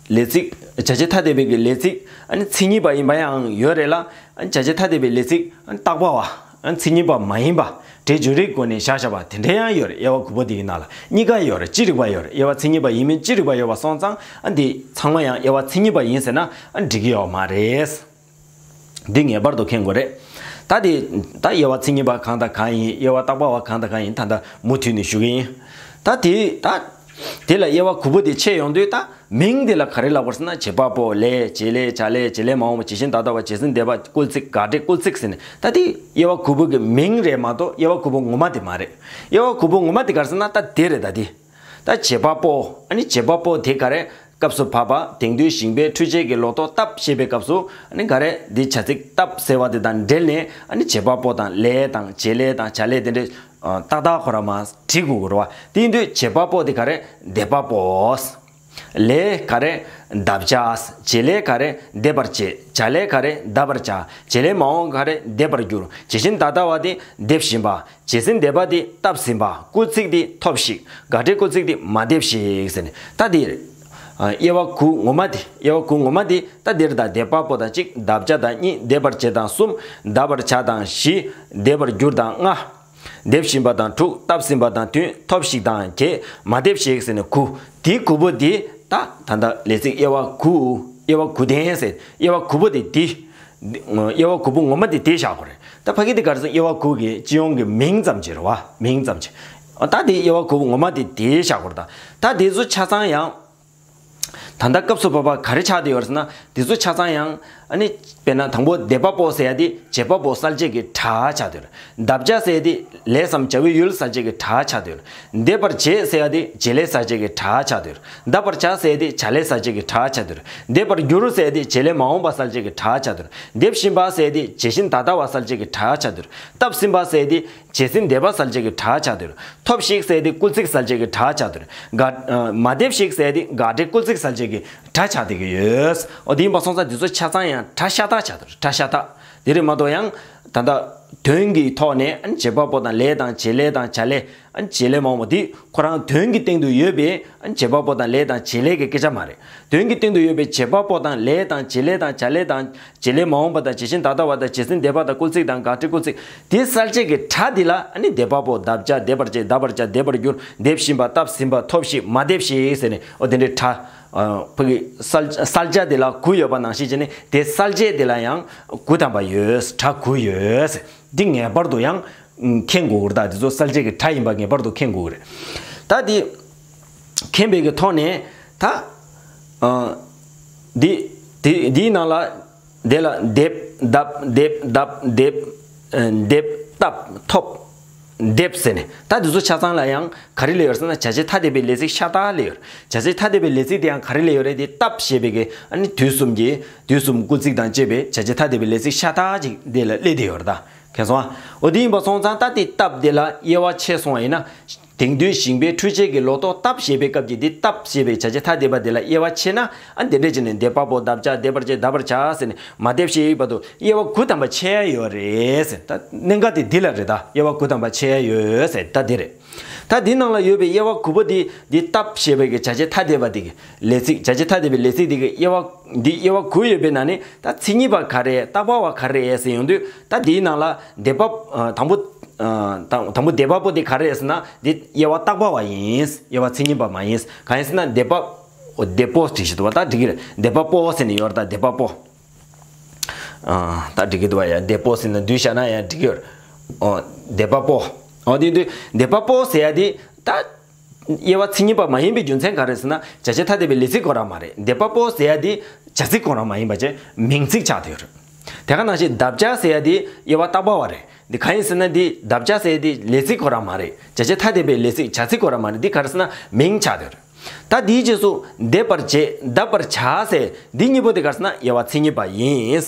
ལས་ཚིག་བྱ་བྱེད་ཐ་དད་པའི་གི་ལས་ཚིག་ཨ་ནི་མཚན་ཉིད་པ་ཡིན་པ་ཡང་ཡོད་རེད་ལ། ཨ་ནི་བྱ་བྱེད་ཐ་དད་པའི་ལས་ཚིག་ཨ་ནི་བཏགས་པ་བ། ཨ་ནི་མཚན་ཉིད་པ་མ་ཡིན་པ། སྒྲའི་འཇུག་རིགས་སྒོ་ནས་བཞག་བཞག་པ་དེ་འདྲ་ཡང་ཡོད་རེད། དབྱེ་བ་དགུ་པོ་དེ་གི་ནང་ལ་གཉིས་ཀ་ཡོད་རེད། ཅི་རིགས་པ་ཡོད་རེད། དབྱེ་བ་མཚན་ཉིད་པ་ཡིན་མིན་ཅི་རིགས་པ་ཡོད་པ་སོང་ཙང་ཨ་འདི་ཚང་མ་ཡང་དབྱེ་བ་མཚན་ཉིད་པ་ཡིན་ཟེར་ན་ཨ་འགྲིག་གི་ཡོད་མ་རེད། འདི་ངེས་པར་དུ་མཁྱེན་དགོས་རེད། ད་དེ་ད་དབྱེ་བ་མཚན་ཉིད་པ་གང་དང་གང་ཡིན། དབྱེ་བ་བཏགས་པ་བ་གང་དང་གང་ཡིན་ད་ལྟ་མུ་མཐུད་ནས་ཞུ་གི་ཡིན། ད་དེ་ད་དེ་ལ་དབྱེ་བ་དགུ་པོ་དེ་ཕྱེ་ཡོང་དུས་ད་མིང་དེ་ལ་ག་རེ་ལབ་དགོས་ཟེར་ན་བྱེད་པ་པོ་ལས། བྱེད་ལས། བྱ་ལས། བྱེད་ལས་མ་འོངས་པ། བྱས་ཤིང་ད་ལྟ་བ། བྱས་ཟིན་འདས་པ། སྐུལ་ཚིག་དགག་སྒྲའི་སྐུལ་ཚིག་ཟེར་ནས་ད་དེ་དབྱེ་བ་དགུ་པོ་གི་མིང་རེད་མ་གཏོགས་དབྱེ་བ་དགུ་པོ་ངོ་མ་དེ་མ་རེད། དབྱེ་བ་དགུ་པོ་ངོ་མ་དེ་ག་རེ་ཟེར་ན་ད་དེ་རེད། ད་དེ། ད་བྱེད་པ་པོ། ཨ་ནི་བྱེད་པ་པོ་དེ་ག་རེ། སྐབས་སུ་བབ་པ་དེང་དུས་ཞིང་པའི་འཕྲུལ་ཆས་ཀྱི་ལོ་ཏོག་བཏབ་ཞེས་པའི་སྐབས་སུ་ཨ་ནི་ག་རེ་འདི་བྱ་ཚིག་བཏབ་ཟེར་བ་དེ་དང་འབྲེལ་ནས་ཨ་ནི་བྱེད་པ་པོ་དང་ལས་དང་བྱེད་ལས་དང་བྱ་ལས་དེ་འདྲས་ཏག་ཏག་ཁོ་ར་མ་བྲིས་དགོས་ཀྱི་རེད་བ། དེ་ཡིན་དུས་བྱེད་པ་པོ་དེ་ག་རེ། འདེབས་པ་པོ། ལས་ག་རེ། འདབ་ཆགས། བྱེད་ལས་ག་རེ། འདེབས་པར་བྱེད། བྱ་ལས་ག་རེ། འདབ་པར་བྱ། བྱེད་ལས་མ་འོངས་ག་རེ། འདེབས་པར་འགྱུར། བྱས་ཤིང་ད་ལྟ་བ་དེ་འདེབས་བཞིན་པ། བྱས་ཟིན་འདས་པ་དེ་བཏབ་ཟིན་པ། སྐུལ་ཚིག་དེ་ཐོབས་ཤིག་དགག་སྒྲའི་སྐུལ་ཚིག་དེ་མ་འདེབས་ཤིག་ཟེར་ནས་ད་དེ། དབྱེ་བ་དགུ་ངོ་མ་དེ། དབྱེ་བ་དགུ་ངོ་མ་དེ་ད་འདིར་ད་འདེབས་པ་པོ་དང་གཅིག་འདབ་ཆགས་དང་གཉིས། འདེབས་པར་བྱེད་དང་གསུམ། འདབ་པར་བྱ་དང་བཞི། འདེབས་པར་འགྱུར་དང་ལྔ། འདེབས་བཞིན་པ་དང་དྲུག་བཏབ་ཟིན་པ་དང་བདུན། ཐོབས་ཤིག་དང་བརྒྱད། མ་འདེབས་ཤིག་ཟེར་ནས་དགུ། དེ་དགུ་པོ་དེ་ད་ད་ལྟ་ལས་ཚིག་དབྱེ་བ་དགུ། དབྱེ་བ་དགུ་ལྡན་ཟེར། དབྱེ་བ་དགུ་པོ་དེ་དེ། དབྱེ་བ་དགུ་པོ་ངོ་མ་དེ་དེ་བཞག་དགོས་རེད། ད་ཕ་གི་དེ་ག་རེ་ཟེར། དབྱེ་བ་དགུ་གི་སྤྱི་ཡོངས་ཀྱི་མིང་ཙམ་ཅིག་རེད་བ། མིང་ཙམ་ཅིག་ད་དེ་དབྱེ་བ་དགུ་པོ་ངོ་མ་དེ་དེ་བཞག་དགོས་རེད། ད་ད་དེ་ཚོ་ཆ་ཚང་ཡང་། ད་ལྟ་སྐབས་སུ་བབ་པ་ག་རེ་ཆགས་བསྡད་ཡོད་རེད་ཟེར་ན། དེ་ཚོ་ཆ་ཚང་ཡང་། ཨ་ནི། དཔེར་ན་དང་པོ་འདེབས་པ་པོ་ཟེར་ཡ་དེ་བྱེད་པ་པོ་གསལ་བྱེད་ཀྱི་སྒྲ་ཆགས་བསྡད་ཡོད་རེད། འདབ་ཆགས་ཟེར་ཡ་དེ་ལས་སམ་བྱ་བའི་ཡུལ་གསལ་བྱེད་ཀྱི་སྒྲ་ཆགས་བསྡད་ཡོད་རེད། འདེབས་པར་བྱེད་ཟེར་ཡ་དེ་བྱེད་ལས་གསལ་བྱེད་ཀྱི་སྒྲ་ཆགས་བསྡད་ཡོད་རེད། འདབ་པར་བྱ་ཟེར་ཡ་དེ་བྱ་ལས་གསལ་བྱེད་ཀྱི་སྒྲ་ཆགས་བསྡད་ཡོད་རེད། འདེབས་པར་འགྱུར་ཟེར་ཡ་དེ་བྱེད་ལས་མ་འོངས་པ་གསལ་བྱེད་ཀྱི་སྒྲ་ཆགས་བསྡད་ཡོད་རེད། འདེབས་བཞིན་པ་ཟེར་ཡ་དེ་བྱས་ཤིང་ད་ལྟ་བ་གསལ་བྱེད་ཀྱི་སྒྲ་ཆགས་བསྡད་ཡོད་རེད། བཏབ་ཟིན་པ་ཟེར་ཡ་དེ། བྱས་ཟིན་འདས་པ་གསལ་བྱེད་ཀྱི་སྒྲ་ཆགས་བསྡད་ཡོད་རེད། ཐོབས་ཤིག་ཟེར་ཡ་དེ་སྐུལ་ཚིག་གསལ་བྱེད་ཀྱི་སྒྲ་ཆགས་བསྡད་ཡོད་རེད། ག་ཨ་མ་འདེབས་ཤིག་ཟེར་ཡ་དེ་དགག་སྒྲའི་སྐུལ་ཚིག་གསལ་བྱེད་ཀྱི་སྒྲ་ཆགས་བསྡད་ཀྱི་ཡོད། འོ་དེ་ཡིན་པ་སོང་ཙང་འདི་ཚོ་ཆ་ཚང་ཡང་སྒྲ་ཤ་སྟག་ཆགས་བསྡད་ཡོད་རེད། སྒྲ་ཤ་སྟག་དེ་རེད་མ་གཏོགས་ཡང་ད་ལྟ་ དོན་གྱི་ཐོག་ནས་ཨ་ནི་བྱེད་པ་པོ་དང་ལས་དང་བྱེད་ལས་དང་བྱ་ལས། ཨ་ནི་བྱེད་ལས་མ་འོངས་པ་འདི་ཁོ་རང་དོན་གྱི་སྟེང་དུ་ཡོད་པའི་ཨ་ནི་བྱེད་པ་པོ་དང་ལས་དང་བྱེད་ལས་ཀྱི་སྐད་ཆ་མ་རེད། དོན་གྱི་སྟེང་དུ་ཡོད་པའི་བྱེད་པ་པོ་དང་ལས་དང་བྱེད་ལས་དང་བྱ་ལས་དང་བྱེད་ལས་མ་འོངས་པ་དང་བྱེད་བཞིན་ད་ལྟ་བ་དང་བྱེད་ཟིན་འདས་པ་དང་སྐུལ་ཚིག་དང་དགག་བྲིས་སྐུལ་ཚིག་དེ་གསལ་བྱེད་ཀྱི་སྒྲ་འདི་ལ་ཨ་ནི་འདེབས་པ་པོ་འདབ་ཆགས་འདེབས་པར་བྱེད་འདབ་པར་བྱ་འདེབས་པར་འགྱུར་འདེབས་བཞིན་པ་བཏབ་ཟིན་པ་ཐོབ་ཤིག་མ་འདེབས་ཤིག་ཟེར་ནས་ཨོ་དེ་འདྲའི་སྒྲ། ཕ་གི་གསལ་གསལ་བྱ་དེ་ལ་དགུ་ཡོད་པ་ནང་བཞིན་བྱས་ནས་དེ་གསལ་བྱེད་དེ་ལ་ཡང་དགུ་ཐམ་པ་ཡོད། སྒྲ་དགུ་ཡོད། འདི་ངེས་པར་དུ་ཡང་མཁྱེན་དགོས་ཀྱི་རེད། ད་འདི་ཚོ་གསལ་བྱེད་ཀྱི་སྒྲ་ཡིན་པ་ངེས་པར་དུ་མཁྱེན་དགོས་ཀྱི་རེད། ད་འདི་མཁྱེན་པའི་གི་ཐོག་ནས་ད་འདི་འདི་འདིའི་ནང་ལ། དེ་ལ་འདེབས་འདབ་འདེབས་འདབ་འདེབས། ཨ་འདེབས་བཏབ་ཐོབ། འདེབས་ཟེར་ནས་ད་འདི་ཚོ་ཆ་ཚང་ལ་ཡང་ག་རེ་སླེབས་ཡོད་ཟེར་ན་བྱ་བྱེད་ཐ་དད་པའི་ལས་ཚིག་ཤ་སྟག་སླེབས་ཡོད། བྱ་བྱེད་ཐ་དད་པའི་ལས་ཚིག་དེ་ཡང་ག་རེ་སླེབས་ཡོད་རེད་དེ་བཏབ་ཞེས་པའི་གི་ཨ་ནི་དུས་གསུམ་གྱི་དུས་གསུམ་སྐུལ་ཚིག་དང་བཅས་པའི་བྱ་བྱེད་ཐ་དད་པའི་ལས་ཚིག་ཤ་སྟག་ཅིག་འདི་ལ་སླེབས་བསྡད་ཡོད་རེད་ད། མཁྱེན་སོང་ཨ། འོ་དེ་ཡིན་པ་སོང་ཙང་ད་དེ་བཏབ་དེ་ལ་དབྱེ་བ་ཕྱེ་སོང་བ་ཡིན་ན། དེང་དུས་ཞིང་པའི་འཕྲུལ་ཆས་ཀྱི་ལོ་ཏོག་བཏབ་ཞེས་པའི་སྐབས་ཀྱི་འདི་བཏབ་ཞེས་པའི་བྱ་བྱེད་ཐ་དད་པ་དེ་ལ་དབྱེ་བ་ཕྱེ་ན་ཨ་འདི་འདྲ་བྱས་ནས་འདེབས་པ་པོ་འདབ་ཆགས་འདེབས་པར་བྱེད་འདབ་པར་བྱ་ཟེར་ནས་མ་འདེབས་ཞེས་པ་དུ་དབྱེ་བ་དགུ་ཐམ་པ་ཕྱེ་ཡ་ཡོད་རེད་ཟེར། ད་གནད་འགག་དེ་འདི་ལ་རེད། ད་དབྱེ་བ་དགུ་ཐམ་པ་ཕྱེ་ཡ་ཡོད་ཟེར་ད་འདི་རེད། ད་འདི་ནང་ལ་ཡོད་པའི་དབྱེ་བ་དགུ་པོ་འདི་འདི་བཏབ་ཞེས་པའི་གི་བྱ་བྱེད་ཐ་དད་པ་འདི་གི་ལས་ཚིག་བྱ་བྱེད་ཐ་དད་པའི་ལས་ཚིག་འདི་གི་དབྱེ་བ་འདི་དབྱེ་བ་དགུ་ཡོད་པའི་ནང་ནས་ད་མཚན་ཉིད་པ་ག་རེ་རྟག་པ་བ་ག་རེ་ཟེར་ཡོང་དུས་ད་འདིའི་ནང་ལ་འདེབས་པ་དང་པོ། དང་དང་པོ་འདེབས་པ་པོ་དེ་ག་རེ་རེད་ཟེར་ན་འདི་དབྱེ་བ་རྟག་པ་བ་ཡིན། དབྱེ་བ་མཚན་ཉིད་པ་མ་ཡིན། གང་ཡིན་ཟེར་ན་འདེབས་པ། འོ་འདེབས་པོ་བྲིས་ཤི་འདུག་བ། ད་འགྲིག་གི་རེད། འདེབས་པ་པོ་ཟེར་ནས་ཡོད་རེད། ད་འདེབས་པ་པོ། ད་འགྲིག་གི་འདུག་བ། ཡ་འདེབས་པོ་ཟེར་ན་འདུས་བྱས་ན་ཡང་འགྲིག་གི་ཡོད་རེད། འོ་འདེབས་པ་པོ། འོ་དེ་དུས་འདེབས་པ་པོ་ཟེར་ཡ་དེ་ད་དབྱེ་བ་མཚན་ཉིད་པ་མ་ཡིན་པའི་རྒྱུ་མཚན་ག་རེ་ཟེར་ན་བྱ་བྱེད་ཐ་དད་པའི་ལས་ཚིག་ཁོ་རང་མ་རེད། འདེབས་པ་པོ་ཟེར་ཡ་དེ་བྱ་ཚིག་ཁོ་རང་མ་ཡིན་པ་བྱས་མིང་ཚིག་ཆགས་བསྡད་ཡོད་རེད། དེ་ག་ནང་བཞིན་འདབ་ཆགས་ཟེར་ཡ་དེ་དབྱེ་བ་རྟག་པ་བ་རེད། འདི་གང་ཡིན་ཟེར་ན་འདི་འདབ་ཆགས་ཟེར་ཡ་དེ་ལས་ཚིག་ཁོ་རང་མ་རེད། བྱ་བྱེད་ཐ་དད་པའི་ལས་ཚིག་བྱ་ཚིག་ཁོ་རང་མ་རེད། འདི་ག་རེ་ཟེར་ན་མིང་ཆགས་བསྡད་ཡོད་རེད། ད་འདིའི་རྗེས་སུ་འདེབས་པར་བྱེད་འདབ་པར་བྱ་ཟེར་འདི་གཉིས་པོ་དེ་ག་རེ་ཟེར་ན་དབྱེ་བ་མཚན་ཉིད་པ་ཡིན།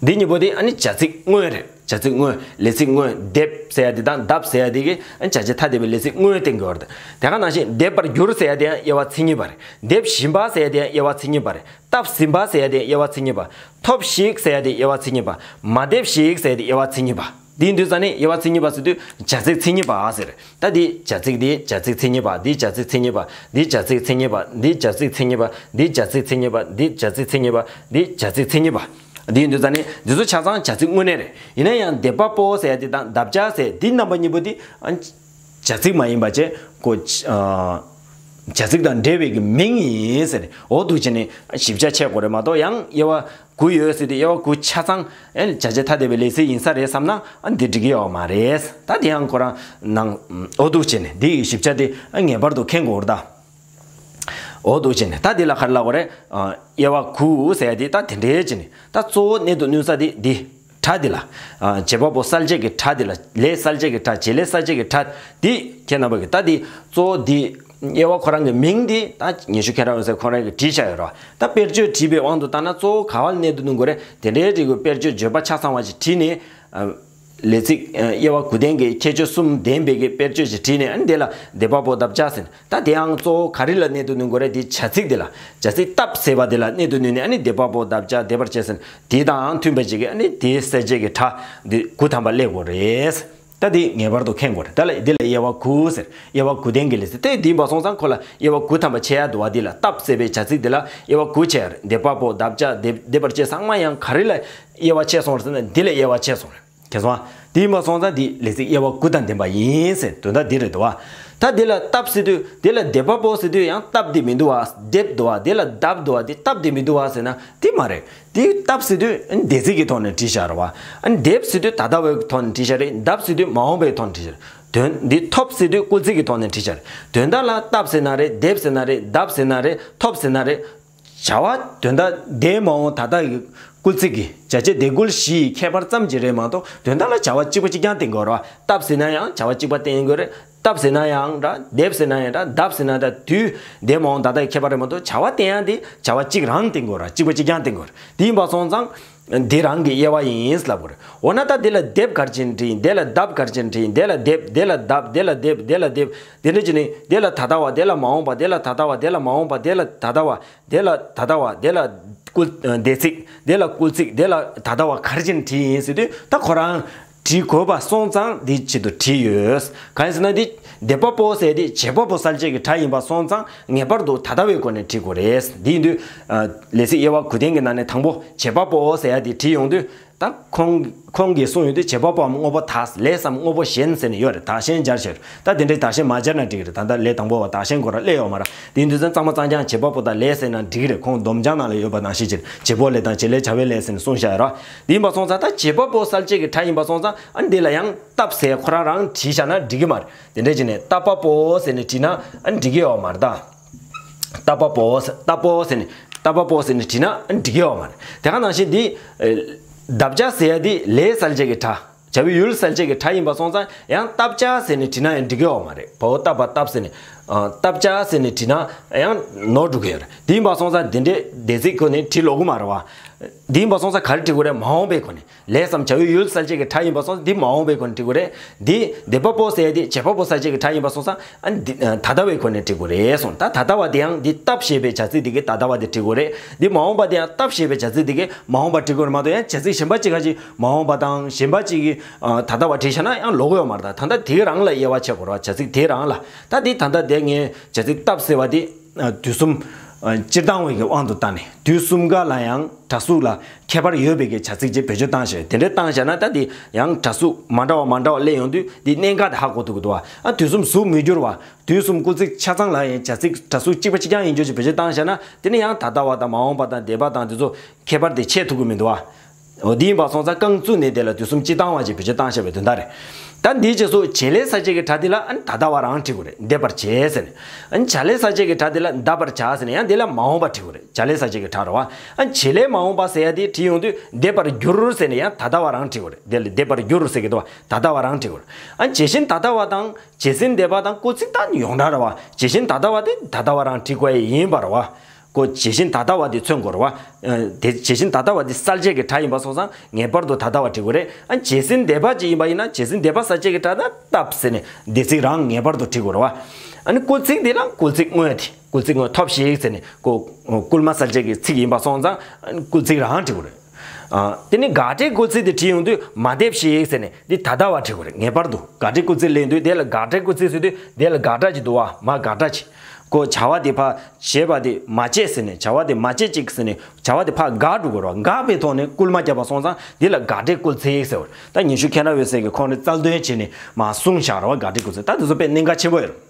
འདི་གཉིས་པོ་དེ་ཨ་ནི་བྱ་ཚིག་དངོས་རེད། བྱ་ཚིག་དངོས། ལས་ཚིག་དངོས། འདེབས་ཟེར་ཡ་དེ་དང་འདབ་ཟེར་ཡ་དེ་གི་ཨ་ནི་བྱ་བྱེད་ཐ་དད་པའི་ལས་ཚིག་དངོས་བསྟན་དགོས་པ་རེད། དེ་ག་ནང་བཞིན་འདེབས་པར་འགྱུར་ཟེར་ཡ་དེ་ཡང་དབྱེ་བ་མཚན་ཉིད་པ་རེད། འདེབས་བཞིན་པ་ཟེར་ཡ་དེ་ཡང་དབྱེ་བ་མཚན་ཉིད་པ་རེད། བཏབ་ཟིན་པ་ཟེར་ཡ་དེ་དབྱེ་བ་མཚན་ཉིད་པ། ཐོབ་ཤིག་ཟེར་ཡ་དེ་དབྱེ་བ་མཚན་ཉིད་པ། མ་འདེབས་ཤིག་ཟེར་ཡ་དེ་དབྱེ་བ་མཚན་ཉིད་པ། འདིའི་འདུས་ས་ནི་དབྱེ་བ་མཚན་ཉིད་པ་ཟེར་དུས་བྱ་ཚིག་མཚན་ཉིད་པ་ཟེར། ད་འདི་བྱ་ཚིག་འདི་བྱ་ཚིག་མཚན་ཉིད་པ། འདི་བྱ་ཚིག་མཚན་ཉིད་པ། འདི་བྱ་ཚིག་མཚན་ཉིད་པ། འདི་བྱ་ཚིག་མཚན་ཉིད་པ། འདི་བྱ་ཚིག་མཚན་ཉིད་པ། འདི་བྱ་ཚིག་མཚན་ཉིད་པ། འདི་བྱ་ཚིག་མཚན་ཉིད་པ། འདིའི་འདུས་ས་ནི་འདི་ཚོ་ཆ་ཚང་བྱ་ཚིག་དངོས་གནས་རེད། ཡིན་ན་ཡང་འདེབས་པ་པོ་ཟེར་ཡ་དེ་དང་འདབ་ཆགས་ཟེར་འདི་རྣམ་པ་གཉིས་པོ་འདི་ཨ་བྱ་ཚིག་མ་ཡིན་པ་བྱས་ཁོ་ཨ་བྱ་ཚིག་དང་འབྲེལ་བའི་གི་མིང་ཡིན་ཟེར་ནས་འོ་འདུག་བྱས་ནས་ཞིབ་ཆ་ཆད་དགོས་རེད་མ་གཏོགས་ཡང་དབྱེ་བ་དགུ་ཡོད་ཟེར་དུས་དབྱེ་བ་དགུ་ཆ་ཚང་ཨེ་བྱ་བྱེད་ཐ་དད་པའི་ལས་ཚིག་ཡིན་ས་རེད་བསམ་ན་ཨ་འདི་འགྲིག་གི་ཡོད་མ་རེད། ད་དེ་ཡང་ཁོ་རང་ནང་འོ་འདུག་བྱས་ནས་འདི་ཡི་ཞིབ་ཆ་དེ་ཨ་ངེས་པར་དུ་མཁྱེན་དགོས་རེད་ད། འོ་འདུག་བྱས་ནས་ད་འདི་ལ་ག་རེ་ལབ་དགོས་རེད། ཨ་དབྱེ་བ་དགུ་ཟེར་ཡ་དེ་ད་དེ་འདྲའི་བྱས་ནས་ད་གཙོ་བོ་གནད་དུ་བསྣུན་ས་དེ་འདི། སྒྲ་འདི་ལ། ཨ་བྱེད་པ་པོ་གསལ་བྱེད་ཀྱི་སྒྲ་འདི་ལ་ལས་གསལ་བྱེད་ཀྱི་སྒྲ་བྱེད་ལས་གསལ་བྱེད་ཀྱི་སྒྲ་འདི་ཁྱེད་རྣམ་པ་གི་ད་འདི་གཙོ་བོ་འདི་དབྱེ་བ་ཁོ་རང་གི་མིང་འདི་ད་ཉི་ཤུ་ཁྱེད་རང་ཡོད་ཚད་ཁོ་རང་གི་བྲིས་བཞག་ཡོད་རེད་བ། ད་དཔེར་བརྗོད་བྲིས་པའི་དབང་དུ་བཏང་ན་གཙོ་བོ་ག་བ་ལ་གནད་དུ་བསྣུན་དགོས་རེད། དེ་འདྲའི་རིགས་ཀྱི་དཔེར་བརྗོད་བརྗོད་པ་ཆ་ཚང་བ་ཞིག་བྲིས་ནས། ཨ་ལས་ཚིག་ཨ་དབྱེ་བ་དགུ་ལྡན་གྱི་ཁྱད་ཆོས་གསུམ་ལྡན་པའི་གི་དཔེར་བརྗོད་ཅིག་བྲིས་ནས་ཨ་ནི་དེ་ལ་འདེབས་པ་པོ་འདབ་ཆགས་ཟེར་ནས་ད་དེའང་གཙོ་བོ་ག་རེ་ལ་གནད་དུ་བསྣུན་དགོས་རེད། དེ་བྱ་ཚིག་དེ་ལ་བྱ་ཚིག་བཏབ་ཟེར་བ་དེ་ལ་གནད་དུ་བསྣུན་ནས་ཨ་ནི་འདེབས་པ་པོ་འདབ་ཆགས་འདེབས་པར་བྱེད་ཟེར་ནས་དེ་དང་མཐུན་པ་ཅིག་གིས་ཨ་ནི་དེའི་གསལ་བྱེད་ཀྱི་སྒྲ་འདི་དགུ་ཐམ་པ་སླེབས་དགོས་རེད། ད་དེ་ངེས་པར་དུ་མཁྱེན་དགོས་རེད། ད་ལ་དེ་ལ་དབྱེ་བ་དགུ་ཟེར། དབྱེ་བ་དགུ་ལྡན་གྱི་ལས་ཚིག་དེ་འདི་འབའ་སོང་ཙང་ཁོ་ལ་དབྱེ་བ་དགུ་ཐམ་པ་ཕྱེ་ཡ་འདུག་བ། འདི་ལ་བཏབ་ཟེར་བའི་བྱ་ཚིག་འདི་ལ་དབྱེ་བ་དགུ་ཕྱེ་ཡ་རེད། འདེབས་པ་པོ་འདབ་ཆགས་འདེབས་འདེབས་པར་བྱེད་ཚང་མ་ཡང་ག་རེ་ལ་དབྱེ་བ་ཕྱེ་སོང་རེད་ཟེར་ན་འདི་ལ་དབྱེ་བ་ཕྱེ་སོང་རེད། མཁྱེན་སོང་ཨ། དེ་ཡིན་པ་སོང་ཙང་འདི་ལས་ཚིག་དབྱེ་བ་དགུ་དང་ལྡན་པ་ཡིན་ཟེར་དོན་དག་འདི་རེད་འདུག་བ། ད་འདི་ལ་བཏབ་ཟེར་དུས་འདི་ལ་འདེབས་པ་པོ་ཟེར་དུས་ཡང་བཏབ་འདི་མི་འདུག་བ། འདེབས་འདུག་བ། འདི་ལ་འདབ་འདུག་བ། འདི་བཏབ་འདི་མི་འདུག་བ་ཟེར་ན་འདི་མ་རེད། འདི་བཏབ་ཟེར་དུས་འདས་ཚིག་གི་ཐོག་ནས་བྲིས་བཞག་རེད་བ། འདེབས་ཟེར་དུས་ད་ལྟ་བའི་ཐོག་ནས་བྲིས་བཞག་རེད། འདབ་ཟེར་དུས་མ་འོངས་པའི་ཐོག་ནས་བྲིས་བཞག་རེད། དོན་འདི་ཐོབ་ཟེར་དུས་སྐུལ་ཚིག་གི་ཐོག་ནས་བྲིས་བཞག་རེད། དོན་དག་ལ་བཏབ་ཟེར་ན་རེད། འདེབས་ཟེར་ན་རེད། འདབ་ཟེར་ན་རེད། ཐོབ་ཟེར་ན་རེད། བྱ་བ་དོན་དག་འདས་མ་འོངས་ད་ལྟ་ཡི་སྐུལ་ཚིག་གི་བྱ་བྱེད་འདས་སྐུལ་བཞི་ཡི་ཁྱད་པར་ཙམ་གྱིས་རེད་མ་གཏོགས་དོན་དག་ལ་བྱ་བ་གཅིག་པ་གཅིག་རྐྱང་བསྟན་དགོས་རེད་བ། བཏབ་ཟེར་ན་ཡང་བྱ་བ་གཅིག་པ་བསྟན་དགོས་རེད། བཏབ་ཟེར་ན་ཡང་འདྲ། འདེབས་ཟེར་ན་ཡང་འདྲ། འདབ་ཟེར་ན་འདྲ། དུས་འདས་མ་འོངས་ད་ལྟ་ཡི་ཁྱད་པར་རེད་མ་གཏོགས་བྱ་བ་བསྟན་ཡང་དེ་བྱ་བ་གཅིག་རང་བསྟན་དགོས་རེད། གཅིག་པ་གཅིག་རྐྱང་བསྟན་དགོས་རེད། དེ་ཡིན་པ་སོང་ཙང་། འདི་རང་གི་དབྱེ་བ་ཡིན་ལབ་དགོས་རེད། འོ་ན་ད་འདི་ལ་སྡེབ་ག་རེ་བྱས་ནས་བྲིས་ཡིན། འདི་ལ་ལྡབ་ག་རེ་བྱས་ནས་བྲིས་ཡིན། འདི་ལ་སྡེབ། འདི་ལ་ལྡབ། འདི་ལ་སྡེབ། འདི་ལ་སྡེབ། འདི་འདྲ་བྱས་ནས་འདི་ལ་ད་ལྟ་བ། འདི་ལ་མ་འོངས་པ། འདི་ལ་ད་ལྟ་བ། འདི་ལ་མ་འོངས་པ། འདི་ལ་ད་ལྟ་བ། འདི་ལ་ད་ལྟ་བ། འདི་ལ་སྐུལ་འདས་ཚིག་འདི་ལ་སྐུལ་ཚིག་འདི་ལ་ད་ལྟ་བ་ག་རེ་བྱས་ནས་བྲིས་ཡིན་ཟེར་དུས། ད་ཁོ་རང་བྲིས་དགོས་པ་སོང་ཙང་འདི་ཆེད་དུ་བྲིས་ཡོད། གང་ཡིན་ཟེར་ན། འདི་འདས་པ་པོ་ཟེར་དེ་བྱེད་པ་པོ་གསལ་བྱེད་ཀྱི་སྒྲ་ཡིན་པ་སོང་ཙང་ངེས་པར་དུ་ད་ལྟ་བའི་སྒོ་ནས་བྲིས་དགོས་རེད། འདི་ཡིན་དུས། ལས་ཚིག་དབྱེ་བ་དགུ་ལྡན་གྱི་ནང་ནས་དང་པོ་བྱེད་པ་པོ་ཟེར་ཡ་དེ་བྲིས་ཡོང་དུས། ད་ཁོང་ཁོང་གིས་གསུངས་ཡོང་དུས། བྱེད་པ་པོའམ་དངོས་པོ་དག་ལས་སམ་དངོས་པོ་གཞན་ཟེར་ནས་ཡོད་རེད། དག་གཞན་སྦྱར་བྱས་རེད། ད་དེ་འདྲའི་དག་གཞན་མ་སྦྱར་ན་འགྲིག་གི་རེད། ད་ལྟ་ལས་དང་པོ་བ་དག་གཞན་སྐོར་ལ་སླེབས་ཡོད་མ་རེད། དེ་ཡིན་དུས་ཙང་གཙང་མ་གཙང་རྐྱང་བྱེད་པ་པོ་དང་ལས་ཟེར་ན་འགྲིག་གི་རེད། ཁོང་སྡོམ་བྱང་ནང་ལ་ཡོད་པ་ནང་བཞིན་བྱས། བྱེད་པོ་ལས་དང་བྱེད་ལས་བྱ་བའི་ལས་ཟེར་ནས་གསུངས་བཞག་ཡོད་རེད། དེ་ཡིན་པ་སོང་ཙང་ད་བྱེད་པ་པོ་གསལ་བྱེད་ཀྱི་སྒྲ་ཡིན་པ་སོང་ཙང་། ཨ་ནི་འདི་ལ་ཡང་སྟབས་ཟེར་ཁོ་རང་རང་བྲིས་བཞག་ན་འགྲིག་གི་མ་རེད། དེ་འདྲ་བྱས་ནས་ལྟ་བ་པོ་ཟེར་ནས་བྲིས་ན་ཨ་ནི་འགྲིག་གི་ཡོད་མ་རེད་ད། ལྟ་བ་པོ་ཟེར། ལྟ་བ་པོ་ཟེར་ནས། ལྟ་བ་པོ་ཟེར་ནས་བྲིས་ན་ཨ་ནི་འགྲིག་གི་ཡོད་མ་རེད། དེ་ག་ནང་བཞིན་འདི། ཨེ། བཏབ་བྱ་ཟེར་ཡ་འདི་ལས་གསལ་བྱེད་ཀྱི་སྒྲ། བྱ་བའི་ཡུལ་གསལ་བྱེད་ཀྱི་སྒྲ་ཡིན་པ་སོང་ཙང་ཡང་བཏབ་བྱ་ཟེར་ནས་བྲིས་ན་ཡང་འགྲིག་གི་ཡོད་མ་རེད། བ་འོ་བཏབ་པ་བཏབ་ཟེར་ནས། ཨ། བཏབ་བྱ་ཟེར་ནས་བྲིས་ན་ཡང་ནོར་འགྲོ་གི་ཡོད་རེད། དེ་ཡིན་པ་སོང་ཙང་འདི་འདྲའི་འདས་ཚིག་སྒོ་ནས་བྲིས་ལོག་གི་མ་རེད་བ། དེ་ཡིན་པ་སོང་ཙང་ག་རེ་བྲིས་དགོས་རེད། མ་འོངས་པའི་སྒོ་ནས། ལས་སམ་བྱ་བའི་ཡུལ་གསལ་བྱེད་ཀྱི་སྒྲ་ཡིན་པ་སོང་ཙང་འདི་མ་འོངས་པའི་སྒོ་ནས་བྲིས་དགོས་རེད། འདི་འདས་པ་པོ་ཟེར་ཡ་དེ་བྱེད་པ་པོ་གསལ་བྱེད་ཀྱི་སྒྲ་ཡིན་པ་སོང་ཙང་ཨ་འདི་ད་ལྟ་བའི་སྒོ་ནས་བྲིས་དགོས་རེད་གསུངས། ད་ད་ལྟ་བ་དེ་ཡང་འདི་བཏབ་ཞེས་པའི་བྱ་ཚིག་དེ་གིས་ད་ལྟ་བ་དེ་བྲིས་དགོས་རེད། འདི་མ་འོངས་པ་དེ་ཡང་བཏབ་ཞེས་པའི་བྱ་ཚིག་དེ་གིས་མ་འོངས་པ་བྲིས་དགོས་རེད་མ་གཏོགས། ཡང་བྱ་ཚིག་གཞན་པ་གཅིག་ཁ་ཅིག་མ་འོངས་པ་དང་གཞན་པ་གཅིག་གིས་ད་ལྟ་བ་བྲིས་བཞག་ན་ཡང་ལོག་གི་ཡོད་མ་རེད། ད་ད་ལྟ་དེ་རང་ལ་དབྱེ་བ་ཕྱེ་དགོས་རེད་བ། བྱ་ཚིག་དེ་རང་ལ། ད་འདི་ད་ལྟ་དེ་ངས་བྱ་ཚིག་བཏབ་ཟེར་བ་དེ། ཨ། དུས་གསུམ། ཨ། སྤྱིར་བཏང་བའི་གི་དབང་དུ་བཏང་ནས་དུས་གསུམ་ཀ་ལ་ཡང་སྒྲ་གཟུགས་ལ་ཁྱད་པར་ཡོད་པའི་གི་བྱ་ཚིག་ཅིག་བེད་སྤྱོད་བཏང་བཞག་དེ་འདྲའི་བཏང་བཞག་ན་ད་དེ་ཡང་སྒྲ་གཟུགས་མ་འདྲ་བ་མ་འདྲ་བ་སླེབས་ཡོང་དུས་འདི་གནད་འགག་དེ་ཧ་གོ་ཐུབ་ཀྱི་འདུག་བ། ཨ། དུས་གསུམ་གཟུགས་མི་འགྱུར་བ། དུས་གསུམ་སྐུལ་ཚིག་ཆ་ཚང་ལ་ཡང་བྱ་ཚིག་སྒྲ་གཟུགས་གཅིག་པ་གཅིག་རྐྱང་ཡིན་ཆོག་ཅིག་བེད་སྤྱོད་བཏང་བཞག་ན། དེ་ནི་ཡང་ད་ལྟ་བ་དང་མ་འོངས་པ་དང་འདས་པ་དང་དེ་ཚོ་ཁྱད་པར་དེ་ཕྱེ་ཐུབ་ཀྱི་མི་འདུག་བ། འོ། འདི་ཡིན་པ་སོང་ཙང་རྐང་བཙུགས་ནས་དེ་ལ་དུས་གསུམ་སྤྱིར་བཏང་བ་ཅིག་བེད་སྤྱོད་བཏང་བཞག་པའི་དོན་དག་རེད། ད་འདིའི་རྗེས་སུ་བྱེད་ལས་གསལ་བྱེད་ཀྱི་སྒྲ་འདི་ལ་ཨ་ནི་ད་ལྟ་བ་རང་བྲིས་དགོས་རེད། འདས་པར་བྱེད་ཟེར་ནས། ཨ་ནི་བྱ་ལས་གསལ་བྱེད་ཀྱི་སྒྲ་འདི་ལ་འདས་པར་བྱ་ཟེར་ནས་ཡང་འདི་ལ་མ་འོངས་པ་བྲིས་དགོས་རེད། བྱ་ལས་གསལ་བྱེད་ཀྱི་སྒྲ་རེད་བ། ཨ་ནི་བྱེད་ལས་མ་འོངས་པ་ཟེར་ཡ་དེ་བྲིས་ཡོང་དུས་འདས་པར་འགྱུར་ཟེར་ནས་ཡང་ད་ལྟ་བ་རང་བྲིས་དགོས་རེད། འདི་ལ་འདས་པར་འགྱུར་ཟེར་གྱི་འདུག་བ། ད་ལྟ་བ་རང་བྲིས་དགོས་རེད། ཨ་ནི་བྱེད་བཞིན་ད་ལྟ་བ་དང་། བྱེད་ཟིན་འདས་པ་དང་སྐུལ་ཚིག་ད་ཡོངས་གྲགས་རེད་བ། བྱེད་བཞིན་ད་ལྟ་བ་དེ་ད་ལྟ་བ་རང་བྲིས་དགོས་ཡ་ཡིན་པ་རེད་བ། ཀོ། བྱེད་བཞིན་ད་ལྟ་བ་འདི་མཚོན་དགོས་རེད་བ། ཨ། དེ་བྱེད་བཞིན་ད་ལྟ་བ་འདི་གསལ་བྱེད་ཀྱི་སྒྲ་ཡིན་པ་སོང་ཙང་ངེས་པར་དུ་ད་ལྟ་བ་བྲིས་དགོས་རེད། ཨ། བྱེད་ཟིན་འདས་པ་ཅིག་ཡིན་པ་ཡིན་ན་བྱེད་ཟིན་འདས་པ་གསལ་བྱེད་ཀྱི་སྒྲ་ན་བཏབ་ཟེར་ནས་འདས་ཚིག་རང་ངེས་པར་དུ་བྲིས་དགོས་རེད་བ། ཨ་ནི་སྐུལ་ཚིག་འདི་ལ་སྐུལ་ཚིག་དངོས་དེ། སྐུལ་ཚིག་དངོས་ཐོབས་ཤིག་ཟེར་ནས་ཀོ། སྐུལ་མ་གསལ་བྱེད་ཀྱི་ཚིག་ཡིན་པ་སོང་ཙང་ཨ་ནི་སྐུལ་ཚིག་རང་བྲིས་དགོས་རེད། ཨ། དེ་ནས་དགག་སྒྲའི་སྐུལ་ཚིག་དེ་བྲིས་ཡོང་དུས་མ་འདས་ཤིག་ཟེར་ནས་འདི་ད་ལྟ་བ་བྲིས་དགོས་རེད། ངེས་པར་དུ་དགག་སྒྲའི་སྐུལ་ཚིག་སླེབས་དུས་དེ་ལ་དགག་སྒྲའི་སྐུལ་ཚིག་ཟེར་དུས་དེ་ལ་དགག་སྒྲ་ཅིག་འདུག་བ། མ་དགག་སྒྲ་ཅིག་ཀོ། བྱ་བ་དེ་ཕར་བྱེད་པ་དེ་མ་བྱེད་ཟེར་ནས་བྱ་བ་དེ་མ་བྱེད་ཅིག་ཟེར་ནས་བྱ་བ་དེ་ཕར་འགག་འགྲོ་དགོས་རེད་བ། འགག་པའི་ཐོག་ནས་སྐུལ་མ་བརྒྱབ་པ་སོང་ཙང་འདི་ལ་དགག་སྒྲའི་སྐུལ་ཚིག་ཟེར་བ་རེད། ད་ཉི་ཤུ་མཁྱེན་རབ་འོད་ཟེར་གྱིས་ཁོང་རང་རྩལ་འདོན་བྱས་ནས་མར་གསུངས་བཞག་རེད་བ། དགག་སྒྲའི་སྐུལ་ཚིག་ད་དེ་ཚོ་དཔེ་གནད་འགག་ཆེན་པོ་ཡོད་རེད།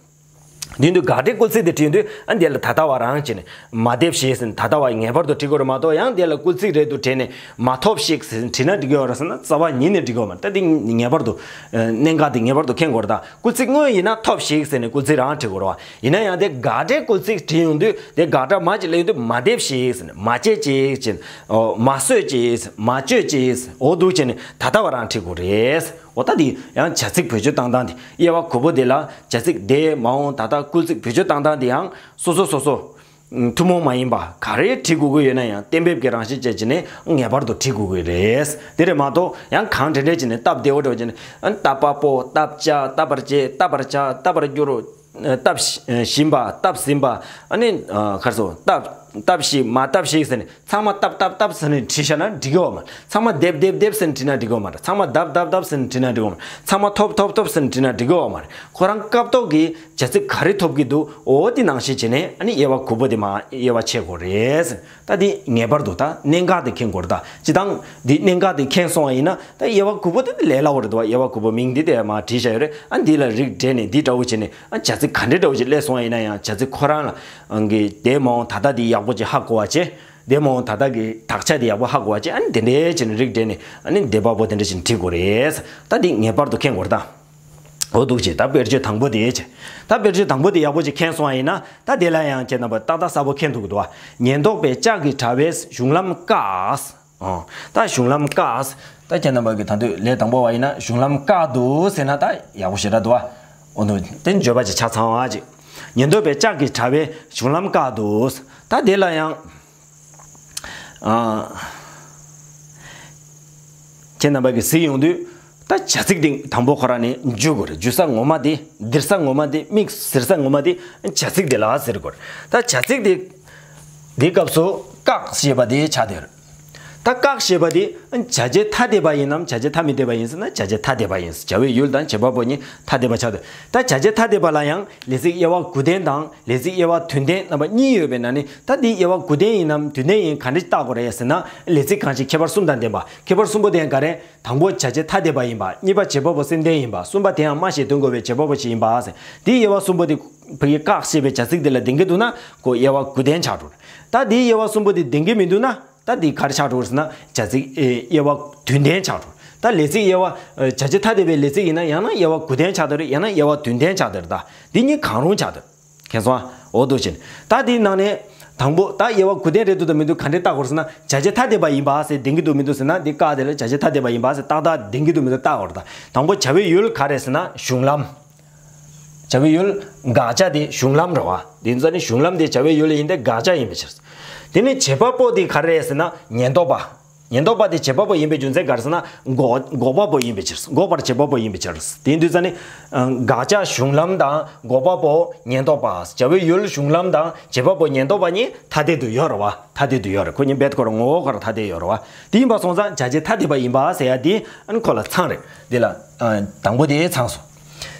དེ་དུས་དགག་སྒྲའི་སྐུལ་ཚིག་དེ་བྲིས་དུས་ཨ་འདི་ལ་ད་ལྟ་བ་རང་བྱས་ནས་མ་འདས་ཤིག་ཟེར་ནས་ད་ལྟ་བ་ངེས་པར་དུ་བྲིས་དགོས་རེད་མ་གཏོགས། ཡང་འདི་ལ་སྐུལ་ཚིག་རེད་འདུག་བྲིས་ནས་མ་ཐོབས་ཤིག་ཟེར་ནས་བྲིས་ན་འགྲིག་གི་ཡོད་རེད་ཟེར་ན་རྩ་བ་ཉིད་ནས་འགྲིག་གི་ཡོད་མ་རེད། ད་འདི་ངེས་པར་དུ། ཨ། གནད་འགག་དེ་ངེས་པར་དུ་མཁྱེན་དགོས་རེད། ད་སྐུལ་ཚིག་དངོས་ཡིན་ན་ཐོབས་ཤིག་ཟེར་ནས་སྐུལ་ཚིག་རང་བྲིས་དགོས་རེད་བ། ཡིན་ན་ཡང་དེ་དགག་སྒྲའི་སྐུལ་ཚིག་བྲིས་ཡོང་དུས་དེ་དགག་སྒྲ་མ་ཅིག་སླེབས་ཡོང་དུས་མ་འདེབས་ཤིག་ཟེར་ནས་མ་བྱེད་ཅིག་ཟེར་ནས། ཨོ། མ་གསོད་ཅིག་ཟེར་མ་གཅོད་ཅིག་ཟེར། འོ་འདུག་བྱས་ནས་ད་ལྟ་བ་རང་བྲིས་དགོས་རེད། འོ། ད་འདི་ཡང་བྱ་ཚིག་བེད་སྤྱོད་བཏང་སྟངས་དེ་དབྱེ་བ་དགུ་པོ་དེ་ལ་བྱ་ཚིག་འདས་མ་འོངས་ད་ལྟ་སྐུལ་ཚིག་བེད་སྤྱོད་བཏང་སྟངས་དེ་ཡང་སོ་སོ་སོ་སོ། ཐུན་མོང་མ་ཡིན་པ་ག་རེ་བྲིས་དགོས་ཀྱི་ཡོད་ན་ཡང་གཏན་འབེབས་ཀྱི་རང་བཞིན་བཅས་བྱས་ནས་ངེས་པར་དུ་བྲིས་དགོས་ཀྱི་རེད། དེ་རེད་མ་གཏོགས་ཡང་གང་དྲན་དྲན་བྱས་ནས་སྟབས་བདེ་བོ་འདྲ་བོ་བྱས་ནས་ཨ་ནི་བཏབ་པ་པོ། བཏབ་བྱ། བཏབ་པར་བྱེད། བཏབ་པར་བྱ། བཏབ་པར་འགྱུར། བཏབ་བཞིན་པ། བཏབ་ཟིན་པ། ཨ་ནི་ག་རེ་ཟེར། བཏབ་བཏབ་ཤིག་མ་བཏབ་ཤིག་ཟེར་ནས་ཚང་མ་བཏབ་བཏབ་བཏབ་ཟེར་ནས་བྲིས་བཞག་ན་འགྲིག་གི་ཡོད་མ་རེད། ཚང་མ་འདེབས་འདེབས་འདེབས་ཟེར་ནས་བྲིས་ན་འགྲིག་གི་ཡོད་མ་རེད། ཚང་མ་བཏབ་བཏབ་བཏབ་ཟེར་ནས་བྲིས་ན་འགྲིག་གི་ཡོད་མ་རེད། ཚང་མ་ཐོབ་ཐོབ་ཐོབ་ཟེར་ནས་བྲིས་ན་འགྲིག་གི་ཡོད་མ་རེད། ཁོ་རང་སྐབས་ཐོག་གི་བྱ་ཚིག་ག་རེ་ཐོབ་ཀྱི་འདུག་འོ་དེ་ནང་བཞིན་བྱས་ནས་ཨ་ནི་དབྱེ་བ་དགུ་པོ་དེ་མར་དབྱེ་བ་ཕྱེ་དགོས་རེད། ད་དེ་ངེས་པར་དུ་ད་གནད་འགག་དེ་མཁྱེན་དགོས་རེད། ད་སྤྱིར་བཏང་འདི་གནད་འགག་དེ་མཁྱེན་སོང་བ་ཡིན་ན་ད་དབྱེ་བ་དགུ་པོ་དེ་ལས་སླ་བོ་རེད་འདུག་དབྱེ་བ་དགུ་པོ་མིང་འདི་དེ་མར་བྲིས་བཞག་ཡོད་རེད། ཨ་འདི་ལ་རིགས་བསྒྲེས་ནས་འདི་འདྲ་བོ་བྱས་ནས་ཨ་བྱ་ཚིག་ག་འདྲ་འདྲ་བོ་ཞིག་སླེབས་སོང་བ་ཡིན་ན་ཡང་བྱ་ཚིག་ཁོ་རང་ལ་ཨང་གི་འདས་མ་འོངས་ད་ལྟ་འདི་ཡག་པོ་ཅིག་ཧ་གོ་བ་བྱས། འདས་མ་འོངས་ད་ལྟ་གི་དག་ཆ་དེ་ཡག་པོ་ཧ་གོ་བ་བྱས། ཨ་ནི་དེ་འདྲའི་བྱས་ནས་རིགས་བསྒྲེས་ནས་ཨ་ནི་འདས་པ་པོ་དེ་འདྲ་བྱས་ནས་བྲིས་དགོས་རེད། ད་འདི་ངེས་པར་དུ་མཁྱེན་དགོས་རེད་ད། འོ་འདུག་བྱས། ད་དཔེར་བརྗོད་དང་པོ་དེ་བྱས། ད་དཔེར་བརྗོད་དང་པོ་དེ་ཡག་པོ་ཅིག་མཁྱེན་སོང་བ་ཡིན་ན་ད་དེ་ལ་ཡང་ཁྱེད་རྣམ་པ་ཏག་ཏག་གསལ་པོ་མཁྱེན་ཐུབ་ཀྱི་འདུག་བ། ཉེན་རྟོག་པས་ལྕགས་ཀྱི་དྲ་བས་གཞུང་ལམ་བཀག་ཨོ། ད་གཞུང་ལམ་བཀག་ད་ཁྱེད་རྣམ་པ་གི་ད་དུས་ལས་དང་པོ་བ་ཡིན་ན་གཞུང་ལམ་བཀག་འདུག་ཟེར་ན་ད་ཡག་པོ་ཞེ་དྲག་འདུག་བ། འོ་འདུག་དེ་བརྗོད་པ་ཅིག་ཆ་ཚང་བ་ཅིག་ཉེན་རྟོག་པས་ལྕགས་ཀྱི་དྲ་བས་གཞུང་ལམ་བཀག་འདུག་ད་དེ་ལ་ཡང་། ཨ། ཁྱེད་རྣམ་པ་གིས་གཟིགས་ཡོང་དུས། ད་བྱ་ཚིག་དེ་དང་པོ་ཁོ་རང་ནས་འཇུག་དགོས་རེད། འཇུག་ས་ངོ་མ་དེ། ལྡིར་ས་ངོ་མ་དེ། དམིགས་ཟེར་ས་ངོ་མ་དེ་བྱ་ཚིག་དེ་ལ་ཟེར་དགོས་རེད། ད་བྱ་ཚིག་དེ་དེའི་སྐབས་སུ་བཀག་ཅེས་པ་དེ་ཆགས་བསྡད་ཡོད་རེད། ད་བཀག་ཅེས་པ་དེ་བྱ་བྱེད་ཐ་དད་པ་ཡིན་ནམ། བྱ་བྱེད་ཐ་མི་དད་པ་ཡིན་ཟེར་ན། བྱ་བྱེད་ཐ་དད་པ་ཡིན། བྱ་བའི་ཡུལ་དང་བྱེད་པ་པོ་གཉིས་ཐ་དད་པ་ཆགས་འདུག་ད་བྱ་བྱེད་ཐ་དད་པ་ལ་ཡང་ལས་ཚིག་དབྱེ་བ་དགུ་ལྡན་དང་ལས་ཚིག་དབྱེ་བ་བདུན་ལྡན་རྣམ་པ་གཉིས་ཡོད་པའི་ནང་ནས། ད་འདི་དབྱེ་བ་དགུ་ལྡན་ཡིན་ནམ་བདུན་ལྡན་ཡིན་ག་འདྲ་བཏགས་དགོས་རེད་ཟེར་ན། ལས་ཚིག་གང་ཞིག་ཁྱད་པར་གསུམ་དང་ལྡན་པ། ཁྱད་པར་གསུམ་པོ་དེ་ག་རེ། དང་པོ་བྱ་བྱེད་ཐ་དད་པ་ཡིན་པ། གཉིས་པ་བྱེད་པ་པོ་སེམས་ལྡན་ཡིན་པ། གསུམ་པ་དེའང་སྨྲ་ཞེས་དོན་གོ་བའི་བྱེད་པ་པོ་ཞིག་ཡིན་པ་ཟེར། འདིའི་དབྱེ་བ་གསུམ་པོ་དེ་ཕ་གི་བཀག་ཅེས་པའི་བྱ་ཚིག་དེ་ལ་ལྡན་གྱི་འདུག་ན། ཁོ་དབྱེ་བ་དགུ་ལྡན་ཆགས་འགྲོ། ད་འདིའི་དབྱེ་བ་གསུམ་པོ་དེ་ལྡན་གྱི་མི་འདུག་ན། ད་འདི་ག་རེ་ཆགས་འགྲོ་ཟེར་ན། བྱ་ཚིག་ཨེ་དབྱེ་བ་བདུན་ལྡན་ཆགས་འགྲོ། ད་ལས་ཚིག་དབྱེ་བ། ཨེ་བྱ་བྱེད་ཐ་དད་པའི་ལས་ཚིག་ཡིན་ན་ཡང་ན་དབྱེ་བ་དགུ་ལྡན་ཆགས་འདུག་རེད། ཡང་ན་དབྱེ་བ་བདུན་ལྡན་ཆགས་འདུག་རེད། ད་འདི་གཉིས་གང་རུང་ཆགས་འདུག་མཁྱེན་སོང་ཨ། འོ་འདུག་ཕྱིན། ད་དེའི་ནང་ནས་དང་པོ་ད་དབྱེ་བ་དགུ་ལྡན་རེད་འདུག་དང་མི་འདུག་ག་འདྲས་བཏགས་དགོས་ཟེར་ན། བྱ་བྱེད་ཐ་དད་པ་ཡིན་པ་ཟེར་ལྡན་གྱི་འདུག་མི་འདུག་ཟེར་ན། འདི་བཀག་དེ་ལ་བྱ་བྱེད་ཐ་དད་པ་ཡིན་པ་ཟེར་ཏག་ཏག་ལྡན་གྱི་འདུག་མི་འདུག་བཏགས་དགོས་རེད། ད་དང་པོ་བྱ་བའི་ཡུལ་ག་རེ་ཟེར་ན་གཞུང་ལམ། བྱ་བའི་ཡུལ་དགག་བྱ་དེ་གཞུང་ལམ་རེད་བ། དེ་ཚོ་ནི་གཞུང་ལམ་དེ་བྱ་བའི་ཡུལ་ཡིན་ཏེ་དགག་བྱ་ཡིན་པའི་ཕྱིར། དེ་ནི་བྱེད་པ་པོ་དེ་ག་རེ་རེད་ཟེར་ན་ཉེན་རྟོག་པ། ཉེན་རྟོག་པ་དེ་བྱེད་པ་པོ་ཡིན་པའི་རྒྱུ་མཚན་ག་རེ་ཟེར་ན། འགོག་འགོག་པ་པོ་ཡིན་པའི་ཕྱིར། འགོག་པར་བྱེད་པ་པོ་ཡིན་པའི་ཕྱིར། དེ་ཡིན་དུས་ཙང་ནི། ཨ་དགག་བྱ་གཞུང་ལམ་དང་འགོག་པ་པོ་ཉེན་རྟོག་པ། བྱ་བའི་ཡུལ་གཞུང་ལམ་དང་བྱེད་པ་པོ་ཉེན་རྟོག་པ་གཉིས་ཐ་དད་དུ་ཡོད་རེད་བ། ཐ་དད་དུ་ཡོད་རེད། ཁོ་གཉིས་རྦད་ཁོ་རང་ངོ་བོ་ཁོ་རང་ཐ་དད་ཡོད་རེད་བ། དེ་ཡིན་པ་སོང་ཙང་བྱ་བྱེད་ཐ་དད་པ་ཡིན་པ་ཟེར་ཡ་དེ་ཨ་ནི་ཁོ་ལ་ཚང་རེད། དེ་ལ་ཨ་དང་པོ་དེ་ཚང་སོང་།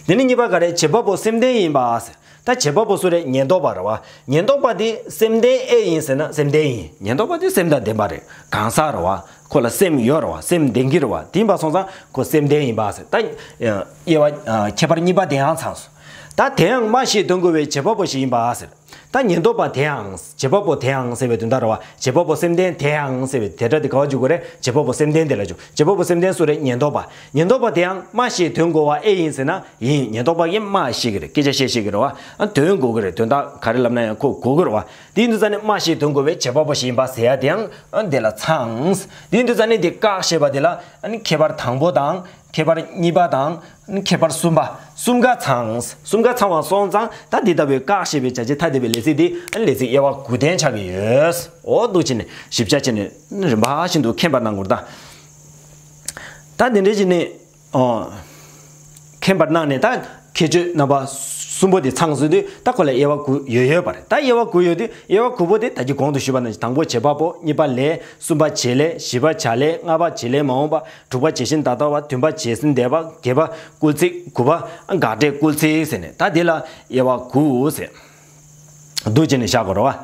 དེ་ནི་གཉིས་པ་ག་རེ། བྱེད་པ་པོ་སེམས་ལྡན་ཡིན་པ་ཟེར། ད་བྱེད་པ་པོ་སུ་རེད། ཉེན་རྟོག་པ་རེད་བ། ཉེན་རྟོག་པ་དེ་སེམས་ལྡན་ཨེ་ཡིན་ཟེར་ན་སེམས་ལྡན་ཡིན། ཉེན་རྟོག་པ་དེ་སེམས་དང་ལྡན་པ་རེད། གང་ཟག་རེད་བ། ཁོ་ལ་སེམས་ཡོད་རེད་བ། སེམས་ལྡན་གྱི་རེད་བ། དེ་ཡིན་པ་སོང་ཙང་ཁོ་སེམས་ལྡན་ཡིན་པ་ཟེར། ད་དབྱེ་བ་ཁྱད་པར་གཉིས་པ་དེའང་ཚང་སོང་། ད་དེའང་སྨྲ་ཞེས་དོན་གོ་བའི་བྱེད་པ་པོ་ཞིག་ཡིན་པ་ཟེར། ད་ཉེན་རྟོག་པ་དེའང་། བྱེད་པ་པོ་དེའང་ཟེར་བའི་དོན་དག་རེད་བ། བྱེད་པ་པོ་སེམས་ལྡན་དེའང་ཟེར་བའི་དེ་སྒྲ་དེ་ག་པར་འཇུག་དགོས་རེད། བྱེད་པ་པོ་སེམས་ལྡན་དེ་ལ་འཇུག་བྱེད་པ་པོ་སེམས་ལྡན་སུ་རེད། ཉེན་རྟོག་པ། ཉེན་རྟོག་པ་དེའང་སྨྲ་ཞེས་དོན་གོ་བ་ཨེ་ཡིན་ཟེར་ན། ཡིན། ཉེན་རྟོག་པ་གིས་སྨྲ་ཤེས་ཀྱི་རེད། སྐད་ཆ་བཤད་ཤེས་ཀྱི་རེད་བ། ཨ་དོན་གོ་གི་རེད། དོན་དག་ག་རེ་ལབ་ན་ཡང་ཁོ་གོ་གི་རེད་བ། དེ་ཡིན་དུས་ཙང་ནི་སྨྲ་ཞེས་དོན་གོ་བའི་བྱེད་པ་པོ་ཞིག་ཡིན་པ་ཟེར་ཡ་དེའང་ཨ་དེ་ལ་ཚང་། དེ་ཡིན་དུས་ཙང་ནི་དེ་བཀག་ཅེས་པ་དེ་ལ་ཨ་ནི་ཁྱད་པར་དང་པོ་དང་ཁྱད་པར་གཉིས་པ་དང་ཁྱད་པར་གསུམ་པ། གསུམ་ཀ་ཚང་། གསུམ་ཀ་ཚང་བ་སོང་ཙང་ད་འདི་ལྟ་བུའི་བཀག་ཅེས་པའི་བྱ་བྱེད་ཐ་དད་པའི་ལས་ཚིག་དེ་ཨ་ནི་ལས་ཚིག་དབྱེ་བ་དགུ་ལྡན་ཆགས་ཀྱི་ཡོད། འོ་འདུག་བྱས་ནས་ཞིབ་ཆ་བྱས་ནས་རིམ་པ་བཞིན་དུ་མཁྱེན་པ་གནང་དགོས་རེད་ད། ད་འདི་འདྲ་བྱས་ནས། ཨོ། མཁྱེན་པར་གནང་ནས་ད་ཁྱད་ཆོས་རྣམ་པ་གསུམ་པོ་དེ་ཚང་ཟེར་དུས་ད་ཁོ་ལ་དབྱེ་བ་དགུ་ཡོད་ཡོད་པ་རེད། ད་དབྱེ་བ་དགུ་ཡོད་དུས་དབྱེ་བ་དགུ་པོ་དེ་ད་གིན་གོང་དུ་ཞུས་པ་ནང་བཞིན་དང་པོ་བྱེད་པ་པོ། གཉིས་པ་ལས། གསུམ་པ་བྱེད་ལས། བཞི་པ་བྱ་ལས། ལྔ་པ་བྱེད་ལས་མ་འོངས་པ། དྲུག་པ་བྱད་བཞིན་ད་ལྟ་བ། བདུན་པ་བྱས་ཟིན་འདས་པ། བརྒྱད་པ་སྐུལ་ཚིག། དགུ་པ་དགག་སྒྲའི་སྐུལ་ཚིག་ཟེར་ནས་ད་དེ་ལ་དབྱེ་བ་དགུ་ཟེར། འདུག་བྱས་ནས་བཞག་དགོས་རེད་བ།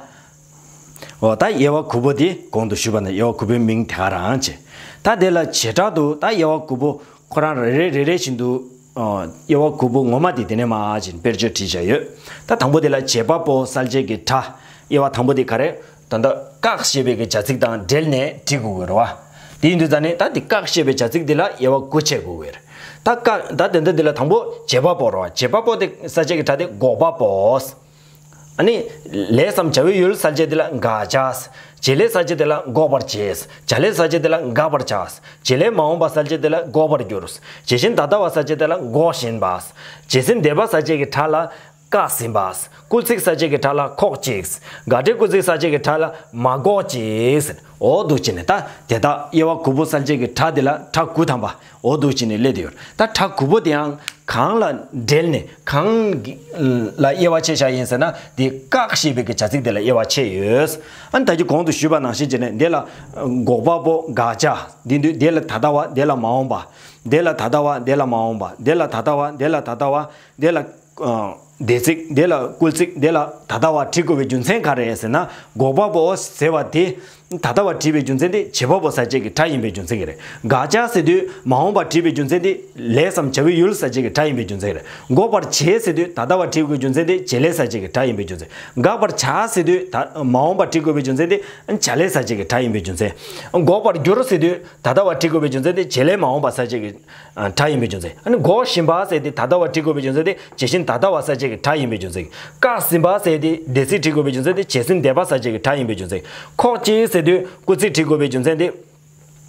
འོ་ད་དབྱེ་བ་དགུ་པོ་དེ་གོང་དུ་ཞུས་པ་ནང་དབྱེ་བ་དགུ་པོའི་མིང་དེ་ག་རང་བྱས། ད་དེ་ལ་བྱེ་བྲག་ཏུ་ད་དབྱེ་བ་དགུ་པོ་ཁོ་རང་རེ་རེ་རེ་རེ་བཞིན་དུ། ཨ་དབྱེ་བ་དགུ་པོ་ངོ་མ་དེ་དེ་ནས་མར་བྱས་ནས་དཔེར་བརྗོད་བྲིས་བཞག་ཡོད། ད་དང་པོ་དེ་ལ་བྱེད་པ་པོ་གསལ་བྱེད་ཀྱི་སྒྲ། དབྱེ་བ་དང་པོ་དེ་ག་རེ། ད་ལྟ་བཀག་ཅེས་པའི་གི་བྱ་ཚིག་དང་འབྲེལ་ནས་བྲིས་དགོས་ཀྱི་རེད་བ། དེ་ཡིན་དུས་ཙང་ནས་ད་དེ་བཀག་ཅེས་པའི་བྱ་ཚིག་དེ་ལ་དབྱེ་བ་དགུ་ཕྱེ་དགོས་ཀྱི་རེད། ད་བཀག་ད་དེ་འདྲ་དེ་ལ་དང་པོ་བྱེད་པ་པོ་རེད་བ། བྱེད་པ་པོ་དེ་གསལ་བྱེད་ཀྱི་སྒྲ་དེ་འགོག་པ་པོ། ཨ་ནི། ལས་སམ་བྱ་བའི་ཡུལ་གསལ་བྱེད་དེ་ལ་དགག་བྱ། བྱེད་ལས་གསལ་བྱེད་དེ་ལ་འགོག་པར་བྱེད། བྱ་ལས་གསལ་བྱེད་དེ་ལ་དགག་པར་བྱ། བྱེད་ལས་མ་འོངས་པ་གསལ་བྱེད་དེ་ལ་འགོག་པར་འགྱུར། བྱད་བཞིན་ད་ལྟ་བ་གསལ་བྱེད་དེ་ལ་འགོག་བཞིན་པ། བྱས་ཟིན་འདས་པ་གསལ་བྱེད་ཀྱི་སྒྲ་ལ་བཀག་ཟིན་པ། སྐུལ་ཚིག་གསལ་བྱེད་ཀྱི་སྒྲ་ལ་ཁོག་ཅིག་དགག་སྒྲའི་སྐུལ་ཚིག་གསལ་བྱེད་ཀྱི་སྒྲ་ལ་མ་འགོག་ཅིག་འོ་འདུག་བྱས་ནས་ད་དེ་དག་དབྱེ་བ་དགུ་པོ་གསལ་བྱེད་ཀྱི་སྒྲ་དེ་ལ་སྒྲ་དགུ་ཐམ་པ། འོ་འདུག་བྱས་ནས་སླེབས་བསྡད་ཡོད། ད་སྒྲ་དགུ་པོ་དེའང་གང་ལ་འབྲེལ་ནས་གང་གི་ལ་དབྱེ་བ་ཕྱེ་བཞག་ཡིན་ཟེར་ན། དེ་བཀག་ཅེས་པའི་གི་བྱ་ཚིག་དེ་ལ་དབྱེ་བ་ཕྱེ་ཡོད། ཨ་ནི་ད་གིན་གོང་དུ་ཞུས་པ་ནང་བཞིན་བྱས་ནས་འདི་ལ་འགོག་པ་པོ་དགག་བྱ། འདི་འདུས་འདི་ལ་ད་ལྟ་བ། འདི་ལ་མ་འོངས་པ། འདི་ལ་ད་ལྟ་བ། འདི་ལ་མ་འོངས་པ། འདི་ལ་ད་ལྟ་བ། འདི་ལ་ད་ལྟ་བ། འདི་ལ། ཨ་འདས་ཚིག་འདི་ལ་སྐུལ་ཚིག་འདི་ལ་ད་ལྟ་བ་བྲིས་དགོས་པའི་རྒྱུ་མཚན་ག་རེ་ཟེར་ན། འགོག་པ་པོ་ཟེར་བ་དེ་ད་ལྟ་བ་བྲིས་པའི་རྒྱུ་མཚན་དེ་བྱེད་པ་པོ་གསལ་བྱེད་ཀྱི་སྒྲ་ཡིན་པའི་རྒྱུ་མཚན་གྱིས་རེད། དགག་བྱ་ཟེར་དུས་མ་འོངས་པ་བྲིས་པའི་རྒྱུ་མཚན་དེ་ལས་སམ་བྱ་བའི་ཡུལ་གསལ་བྱེད་ཀྱི་སྒྲ་ཡིན་པའི་རྒྱུ་མཚན་གྱིས་རེད། འགོག་པར་བྱེད་ཟེར་དུས་ད་ལྟ་བ་བྲིས་དགོས་རྒྱུ་མཚན་དེ་བྱེད་ལས་གསལ་བྱེད་ཀྱི་སྒྲ་ཡིན་པའི་རྒྱུ་མཚན། དགག་པར་བྱ་ཟེར་དུས་ད་མ་འོངས་པ་བྲིས་དགོས་པའི་རྒྱུ་མཚན་དེ་བྱ་ལས་གསལ་བྱེད་ཀྱི་སྒྲ་ཡིན་པའི་རྒྱུ་མཚན། འགོག་པར་འགྱུར་ཟེར་དུས་ད་ལྟ་བ་བྲིས་དགོས་པའི་རྒྱུ་མཚན་དེ་བྱེད་ལས་མ་འོངས་པ་གསལ་བྱེད་ཀྱི་སྒྲ་ཡིན་པའི་རྒྱུ་མཚན། ཨ་ནི་འགོག་བཞིན་པ་ཟེར་དེ་ད་ལྟ་བ་བྲིས་དགོས་པའི་རྒྱུ་མཚན་དེ་བྱད་བཞིན་ད་ལྟ་བ་གསལ་བྱེད་ཀྱི་སྒྲ་ཡིན་པའི་རྒྱུ་མཚན། བཀག་ཟིན་པ་ཟེར་དེ་འདས་ཚིག་བྲིས་དགོས་པའི་རྒྱུ་མཚན་དེ་བྱད་བཞིན་འདས་པ་གསལ་བྱེད་ཀྱི་སྒྲ་ཡིན་པའི་རྒྱུ་མཚན། ཁོག་ཅིག་ཟེར་དུས་སྐུལ་ཚིག་བྲིས་དགོས་པའི་རྒྱུ་མཚན་དེ་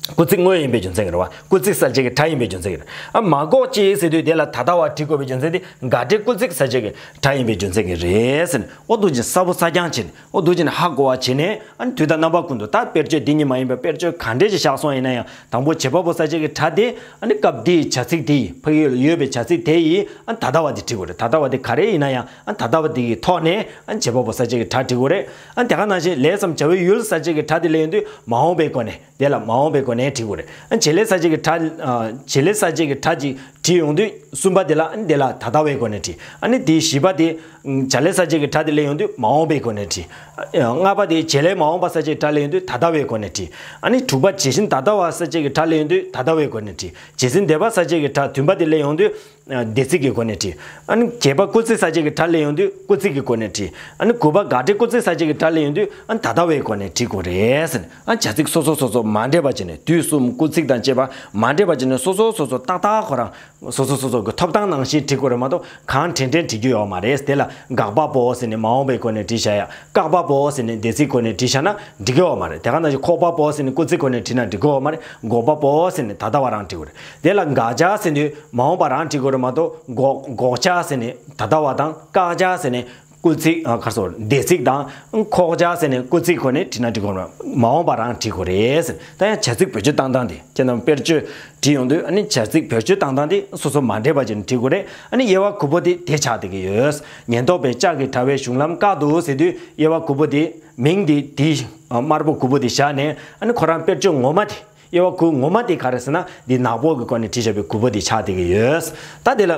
སྐུལ་ཚིག་དངོས་ཡིན་པའི་རྒྱུ་མཚན་གྱིས་རེད་བ། སྐུལ་ཚིག་གསལ་བྱེད་ཀྱི་སྒྲ་ཡིན་པའི་རྒྱུ་མཚན་གྱིས་རེད། ཨ་མ་གོག་ཅེས་ཟེར་དུས་དེ་ལ་ད་ལྟ་བ་བྲི་དགོས་པའི་རྒྱུ་མཚན་དེ་དགག་སྒྲའི་སྐུལ་ཚིག་གསལ་བྱེད་ཀྱི་སྒྲ་ཡིན་པའི་རྒྱུ་མཚན་གྱིས་རེད་ཟེར་ནས། ཨོ་འདུག་ཅིང་གསལ་པོ་གསལ་རྐྱང་བྱས་ནས། ཨོ་འདུག་ཅིང་ཧ་གོ་བ་བྱས་ནས། ཨ་ནི་དུས་དང་རྣམ་པ་ཀུན་ཏུ། ད་དཔེར་བརྗོད་འདི་ཉིད་མ་ཡིན་པའི་དཔེར་བརྗོད་ག་འདྲས་ཅིག་བཞག་སོང་ཡིན་ན་ཡང་། དང་པོ་བྱེད་པ་པོ་གསལ་བྱེད་ཀྱི་སྒྲ་དེ། ཨ་ནི་སྐབས་འདིའི་བྱ་ཚིག་དེ་ཡིས། ཕ་གི་ལ་ཡོད་པའི་བྱ་ཚིག་དེ་ཡིས། ཨ་ནི་ད་ལྟ་བ་དེ་བྲི་དགོས་རེད། ད་ལྟ་བ་དེ་ག་རེ་ཡིན་ན་ཡང་། ཨ་ནི་ད་ལྟ་བ་དེ་གི་ཐོག་ནས། ཨ་ནི་བྱེད་པ་པོ་གསལ་བྱེད་ཀྱི་སྒྲ་བྲི་དགོས་རེད། ཨ་ནི་དེ་ག་ནང་བཞིན་ལས་སམ་བྱ་བའི་ཡུལ་གསལ་བྱེད་ཀྱི་སྒྲ་དེ་སླེབས་ཡོང་དུས་མ་འོངས་པའི་སྒོ་ནས། དེ་ལ་མ་འོངས་པའི་སྒོ་ནས་བྲི་དགོས་རེད། ཨ་བྱེད་ལས་གསལ་བྱེད་ཀྱི་སྒྲ། ཨ་བྱེད་ལས་གསལ་བྱེད་ཀྱི་སྒྲ་ཅིག་བྲིས་ཡོང་དུས། གསུམ་པ་དེ་ལ། ཨ་ནི་དེ་ལ་ད་ལྟ་བའི་སྒོ་ནས་བྲིས། ཨ་ནི་དེའི་བཞི་པ་དེ། བྱ་ལས་གསལ་བྱེད་ཀྱི་སྒྲ་དེ་སླེབས་ཡོང་དུས་མ་འོངས་པའི་སྒོ་ནས་བྲིས། ཨ་ལྔ་པ་དེ་བྱེད་ལས་མ་འོངས་པ་གསལ་བྱེད་ཀྱི་སྒྲ་སླེབས་ཡོང་དུས་ད་ལྟ་བའི་སྒོ་ནས་བྲིས། ཨ་ནི་དྲུག་པ་བྱེད་བཞིན་ད་ལྟ་བ་གསལ་བྱེད་ཀྱི་སྒྲ་སླེབས་ཡོང་དུས་ད་ལྟ་བའི་སྒོ་ནས་བྲིས། བྱེད་ཟིན་འདས་པ་གསལ་བྱེད་ཀྱི་སྒྲ་བདུན་པ་དེ་སླེབས་ཡོང་དུས། ཨ་འདས་ཚིག་གི་སྒོ་ནས་བྲིས། ཨ་ནི་བརྒྱད་པ་སྐུལ་ཚིག་གསལ་བྱེད་ཀྱི་སྒྲ་སླེབས་ཡོང་དུས་སྐུལ་ཚིག་གི་སྒོ་ནས་བྲིས། ཨ་ནི་དགུ་པ་དགག་སྒྲའི་སྐུལ་ཚིག་གསལ་བྱེད་ཀྱི་སྒྲ་སླེབས་ཡོང་དུས། ཨ་ནི་ད་ལྟ་བའི་སྒོ་ནས་བྲི་དགོས་རེད་ཟེར་ནས། ཨ་བྱ་ཚིག་སོ་སོ་སོ་སོ་མ་འདྲེས་པ་བྱས་ནས། དུས་གསུམ་སྐུལ་ཚིག་དང་བཅས་པ་མ་འདྲེས་པ་བྱས་ནས། སོ་སོ་སོ་སོ་ཏག་ཏག་ཁོ་རང་སོ་སོ་སོ་སོ་གི་ཐོབ་ཐང་ནང་བཞིན་བྲི་དགོས་རེད་མ་གཏོགས། གང་དྲན་དྲན་བྲི་རྒྱུ་ཡོད་མ་རེད། དེ་ལ་དགག་པ་པོ་ཟེར་ནས་མ་འོངས་པའི་སྒོ་ནས་བྲིས་བཞག་ཡ། བཀག་པ་པོ་ཟེར་ནས་འདས་ཚིག་སྒོ་ནས་བྲིས་བཞག་ན་འགྲིག་གི་ཡོད་མ་རེད། དེ་ག་ནང་བཞིན་ཁོག་པ་པོ་ཟེར་ནས་སྐུལ་ཚིག་སྒོ་ནས་བྲིས་ན་འགྲིག་གི་ཡོད་མ་རེད། འགོག་པ་པོ་ཟེར་ནས་ད་ལྟ་བ་རང་བྲི་དགོས་རེད། དེ་ལ་དགག་བྱ་ཟེར་དུས་མ་འོངས་པ་རང་བྲི་དགོས་རེད་མ་གཏོགས། འགོག་འགོག་བྱ་ཟེར་ནས་ད་ལྟ་བ་དང་། བཀག་བྱ་ཟེར་ནས་སྐུལ་ཚིག་ཨ་ག་རེ་ཟེར། འདས་ཚིག་དང་། འགོག་བྱ་ཟེར་ནས་སྐུལ་ཚིག་སྒོ་ནས་བྲིས་ན་འགྲིག་གི་ཡོད་མ་རེད། མ་འོངས་པ་རང་བྲི་དགོས་རེད་ཟེར། ད་ཡང་བྱ་ཚིག་བེད་སྤྱོད་བཏང་སྟངས་དེ། ཁྱེད་རྣམས་དཔེར་བརྗོད་བྲིས་ཡོང་དུས། ཨ་ནི་བྱ་ཚིག་བེད་སྤྱོད་བཏང་སྟངས་དེ་སོ་སོ་མ་འདྲེས་པ་ཅིག་ནས་བྲི་དགོས་རེད། ཨ་ནི་དབྱེ་བ་དགུ་པོ་དེ་དེ་ཆགས་བསྡད་ཀྱི་ཡོད། ཉེན་རྟོག་པས་ལྕགས་ཀྱི་དྲ་བའི་གཞུང་ལམ་བཀག་འདུག་ཟེར་དུས། དབྱེ་བ་དགུ་པོ་དེ། མིང་དེ་དེ་དམར་པོ་དགུ་པོ་དེ་བཞག་ནས། ཨ་ནི་ཁོ་རང་དཔེར་བརྗོད་ངོ་མ་དེ། དབྱེ་བ་དགུ་ངོ་མ་དེ་ག་རེ་ཟེར་ན། འདི་ནག་པོ་གི་སྒོ་ནས་བྲིས་བཞག་པའི་དགུ་པོ་དེ་ཆགས་བསྡད་ཀྱི་ཡོད། ད་དེ་ལ།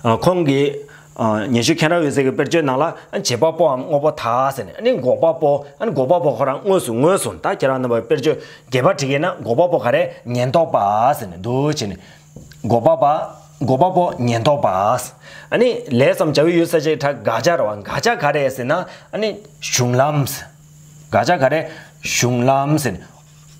ཨ་ཁོང་གིས། ཨ་ཉན་ཤུལ་མཁྱེན་རབ་འོད་ཟེར་གྱི་དཔེར་བརྗོད་ནང་ལ། ཨ་བྱེད་པ་པོའམ་དངོས་པོ་དག་ཟེར་ནས། ཨ་ནི་འགོག་པ་པོ། ཨ་ནི་འགོག་པ་པོ་ཁོ་རང་དངོས་སུ། དངོས་སུ། ད་ཁྱེད་རང་རྣམ་པ་དཔེར་བརྗོད་རྒྱས་པ་བྲིས་ཀྱི་ན། འགོག་པ་པོ་ག་རེ། ཉེན་རྟོག་པ་ཟེར་ནས་འདུག་བྱས་ནས། འགོག་པ་པ། འགོག་པ་པོ་ཉེན་རྟོག་པ། ཨ་ནི་ལས་སམ་བྱ་བའི་ཡུལ་གསལ་བྱེད་ཀྱི་སྒྲ་དགག་བྱ་རེད་བ། དགག་བྱ་ག་རེ་ཟེར་ན། ཨ་ནི་གཞུང་ལམ། དགག་བྱ་ག་རེ། གཞུང་ལམ་ཟེར་ནས།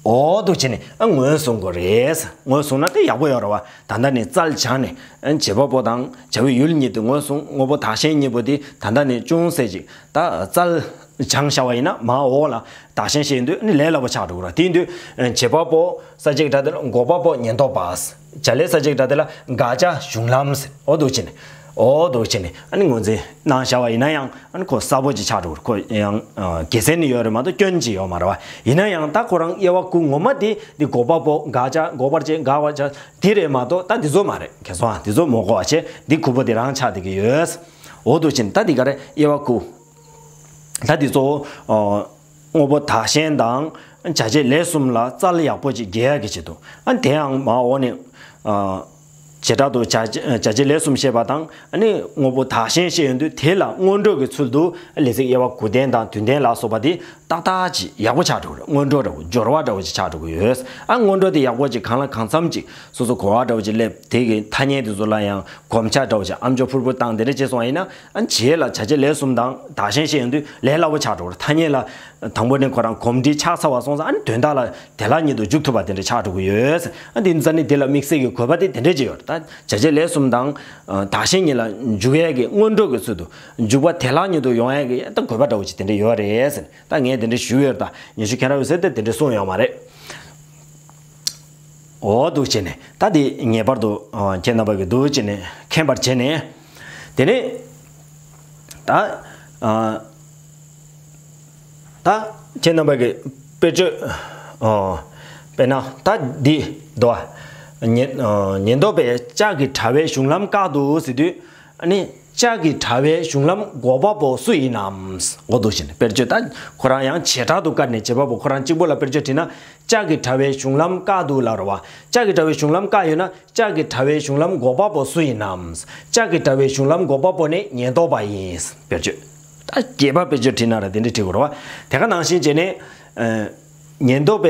འོ་འདུག་བྱས་ནས། ཨ་ངོས་བཟུང་དགོས་རེད། ངོས་བཟུང་ན་དེ་ཡག་པོ་ཡོད་རེད་བ། ད་ལྟ་ནས་རྩལ་སྦྱངས་ནས། ཨ་བྱེད་པ་པོ་དང་བྱ་བའི་ཡུལ་གཉིས་དེ་ངོས་བཟུང་། དངོས་པོ་བདག་གཞན་གཉིས་པོ་དེ་ད་ལྟ་ནས་ཅུང་ཟད་ཅིག་ད་རྩལ་སྦྱངས་བཞག་པ་ཡིན་ན། མར་འོག་ལ་བདག་གཞན་བཤད་ཡོང་དུས་ནི་ལས་སླ་པོ་ཆགས་འགྲོ་གི་རེད། དེ་ཡིན་དུས་ཨ་བྱེད་པ་པོ་གསལ་བྱེད་ཀྱི་སྒྲ་དེ་ལ་འགོག་པ་པོ་ཉེན་རྟོག་པ། བྱ་ལས་གསལ་བྱེད་ཀྱི་སྒྲ་དེ་ལ་དགག་བྱ་གཞུང་ལམ་ཟེར། འོ་འདུག་བྱས་ནས། འོ་འདུག་བྱས་ནས། ཨ་ནི་ངོས་འཛིན་གནང་བཞག་པ་ཡིན་ན་ཡང་། ཨ་ནི་ཁོ་གསལ་པོ་ཅིག་ཆགས་འགྲོ་གི་རེད། ཁོ་ཡང་ཨ་དགེ་མཚན་ནི་ཡོད་རེད་མ་གཏོགས་སྐྱོན་ཅིག་ཡོད་མ་རེད་བ། ཡིན་ན་ཡང་ད་ཁོ་རང་དབྱེ་བ་དགུ་ངོ་མ་དེ། འདི་འགོག་པ་པོ། དགག་བྱ། འགོག་པར་བྱེད། དགག་པར་བྱ། དེ་རེད་མ་གཏོགས་ད་འདི་ཚོ་མ་རེད། ཁྱེད་ཚོ་ཨ་འདི་ཚོ་མ་གོ་བ་བྱས། འདི་དགུ་པོ་དེ་རང་ཆགས་བསྡད་ཀྱི་ཡོད། འོ་འདུག་བྱས་ནས། ད་འདི་ག་རེ། དབྱེ་བ་དགུ། ད་འདི་གཙོ་བོ་ཨ་དངོས་པོ་བདག་གཞན་དང་བྱ་བྱེད་ལས་གསུམ་ལ་རྩལ་ཡག་པོ་ཅིག་རྒྱས་ཡག་གི་ཆེད་དུ། ཨ་དེ་ཡང་མར་འོག་ནས་ཨ་བྱེ་བྲག་ཏུ་བྱ་བྱ་བྱེད་ལས་གསུམ་བཤད་པ་དང་། ཨ་ནི་དངོས་པོ་བདག་གཞན་བཤད་ཡོང་དུས། དེ་ལ་སྔོན་འགྲོ་གི་ཚུལ་དུ་ལས་ཚིག་དབྱེ་བ་དགུ་ལྡན་དང་བདུན་ལྡན་ལ་སོགས་པ་དེ་ཏག་ཏག་ཅིག་ཡག་པོ་ཆགས་འགྲོ་གི་རེད། སྔོན་འགྲོ་འདྲ་བོ། སྦྱོར་བ་འདྲ་བོ་ཅིག་ཆགས་འགྲོ་གི་ཡོད། ཨ་སྔོན་འགྲོ་དེ་ཡག་པོ་ཅིག་གང་ལ་གང་འཚམ་ཅིག་སོ་སོ་གོ་བ་འདྲ་བོ་ཅིག་སླེབས། དེ་གི་ཐ་སྙད་དེ་ཚོ་ལ་ཡང་གོམས་ཆགས་འདྲ་བོ་ཅིག་ཨམ་ཅོག་ཕུར་ཕུར་བཏང་དེ་འདྲ་བྱས་སོང་བ་ཡིན་ན། ཨ་རྗེས་ལ་བྱ་བྱེད་ལས་གསུམ་དང་བདག་གཞན་བཤད་ཡོང་དུས་ལས་སླ་བོ་ཆགས་འགྲོ་གི་རེད། ཐ་སྙད་ལ་དང་པོ་ནས་ཁོ་རང་གོམས་འདྲིས་ཆགས་ཚར་བ་སོང་ཙང་། ཨ་ནི་དོན་དག་ལ་དེ་ལ་ཉིད་དུ་འཇུག་ཐུབ་པ་དེ་འདྲ་ཆགས་འགྲོ་གི་ཡོད། ཨ་དེ་ཙ་ནི་དེ་ལ་དམིགས་བསལ་གྱི་དགོས་པ་དེ་དེ་འདྲ་ཅིག་ཡོད་རེད། ད་བྱ་བྱེད་ལས་གསུམ་དང་བདག་གཞན་གཉིས་ལ་འཇུག་ཡས་ཀྱི་སྔོན་འགྲོ་གི་ཚུལ་དུ། འཇུག་པ་དེ་ལ་ཉིད་དུ་ཡོང་ཡས་ཀྱི་ད་དགོས་པ་འདྲ་བོ་ཅིག་དེ་འདྲ་ཡོད་རེད་ཟེར། ད་ངས་དེ་འདྲ་ཞུས་ཡོད་རེད། ད་ཉན་ཤུལ་མཁྱེན་རབ་འོད་ཟེར་དེ་དེ་འདྲ་གསུངས་ཡོད་མ་རེད། འོ་འདུག་བྱས་ནས། ད་དེ་ངེས་པར་དུ་ཨ་ཁྱེད་རྣམ་པ་གིས་འདུག་བྱས་ནས་མཁྱེན་པར་བྱས་ནས། དེ་ནས་ད་ཨ་ད་ཁྱེད་རྣམ་པ་གིས་དཔེར་བརྗོད། ཨ་དཔེར་ན་ད་འདི་འདུག་བ། ཉེན་ཨ་ཉེན་རྟོག་པས་ལྕགས་ཀྱི་དྲ་བའི་གཞུང་ལམ་བཀག་འདུག་ཟེར་དུས། ཨ་ནི་ལྕགས་ཀྱི་དྲ་བའི་གཞུང་ལམ་འགོག་པ་པོ་སུ་ཡིན་ནམ། འོ་འདུག་བྱས་ནས་དཔེར་བརྗོད། ད་ཁོ་རང་ཡང་བྱེ་བྲག་ཏུ་བཀར་ནས་བྱེད་པ་པོ་ཁོ་རང་གཅིག་པོ་ལ་དཔེར་བརྗོད་བྲིས་ན། ལྕགས་ཀྱི་དྲ་བའི་གཞུང་ལམ་བཀག་འདུག་ལབ་རེད་བ། ལྕགས་ཀྱི་དྲ་བའི་གཞུང་ལམ་བཀག་ཡོད་ན། ལྕགས་ཀྱི་དྲ་བའི་གཞུང་ལམ་འགོག་པ་པོ་སུ་ཡིན་ནམ། ལྕགས་ཀྱི་དྲ་བའི་གཞུང་ལམ་འགོག་པ་པོ་ནི་ཉེན་རྟོག་པ་ཡིན། དཔེར་བརྗོད། ད་རྒྱས་པ་དཔེར་བརྗོད་བྲིས་ན་ར་དེ་འདྲ་བྲིས་དགོས་རེད་བ། དེ་ག་ནང་བཞིན་བྱས་ནས། ཨ་ཉེན་རྟོག་པས་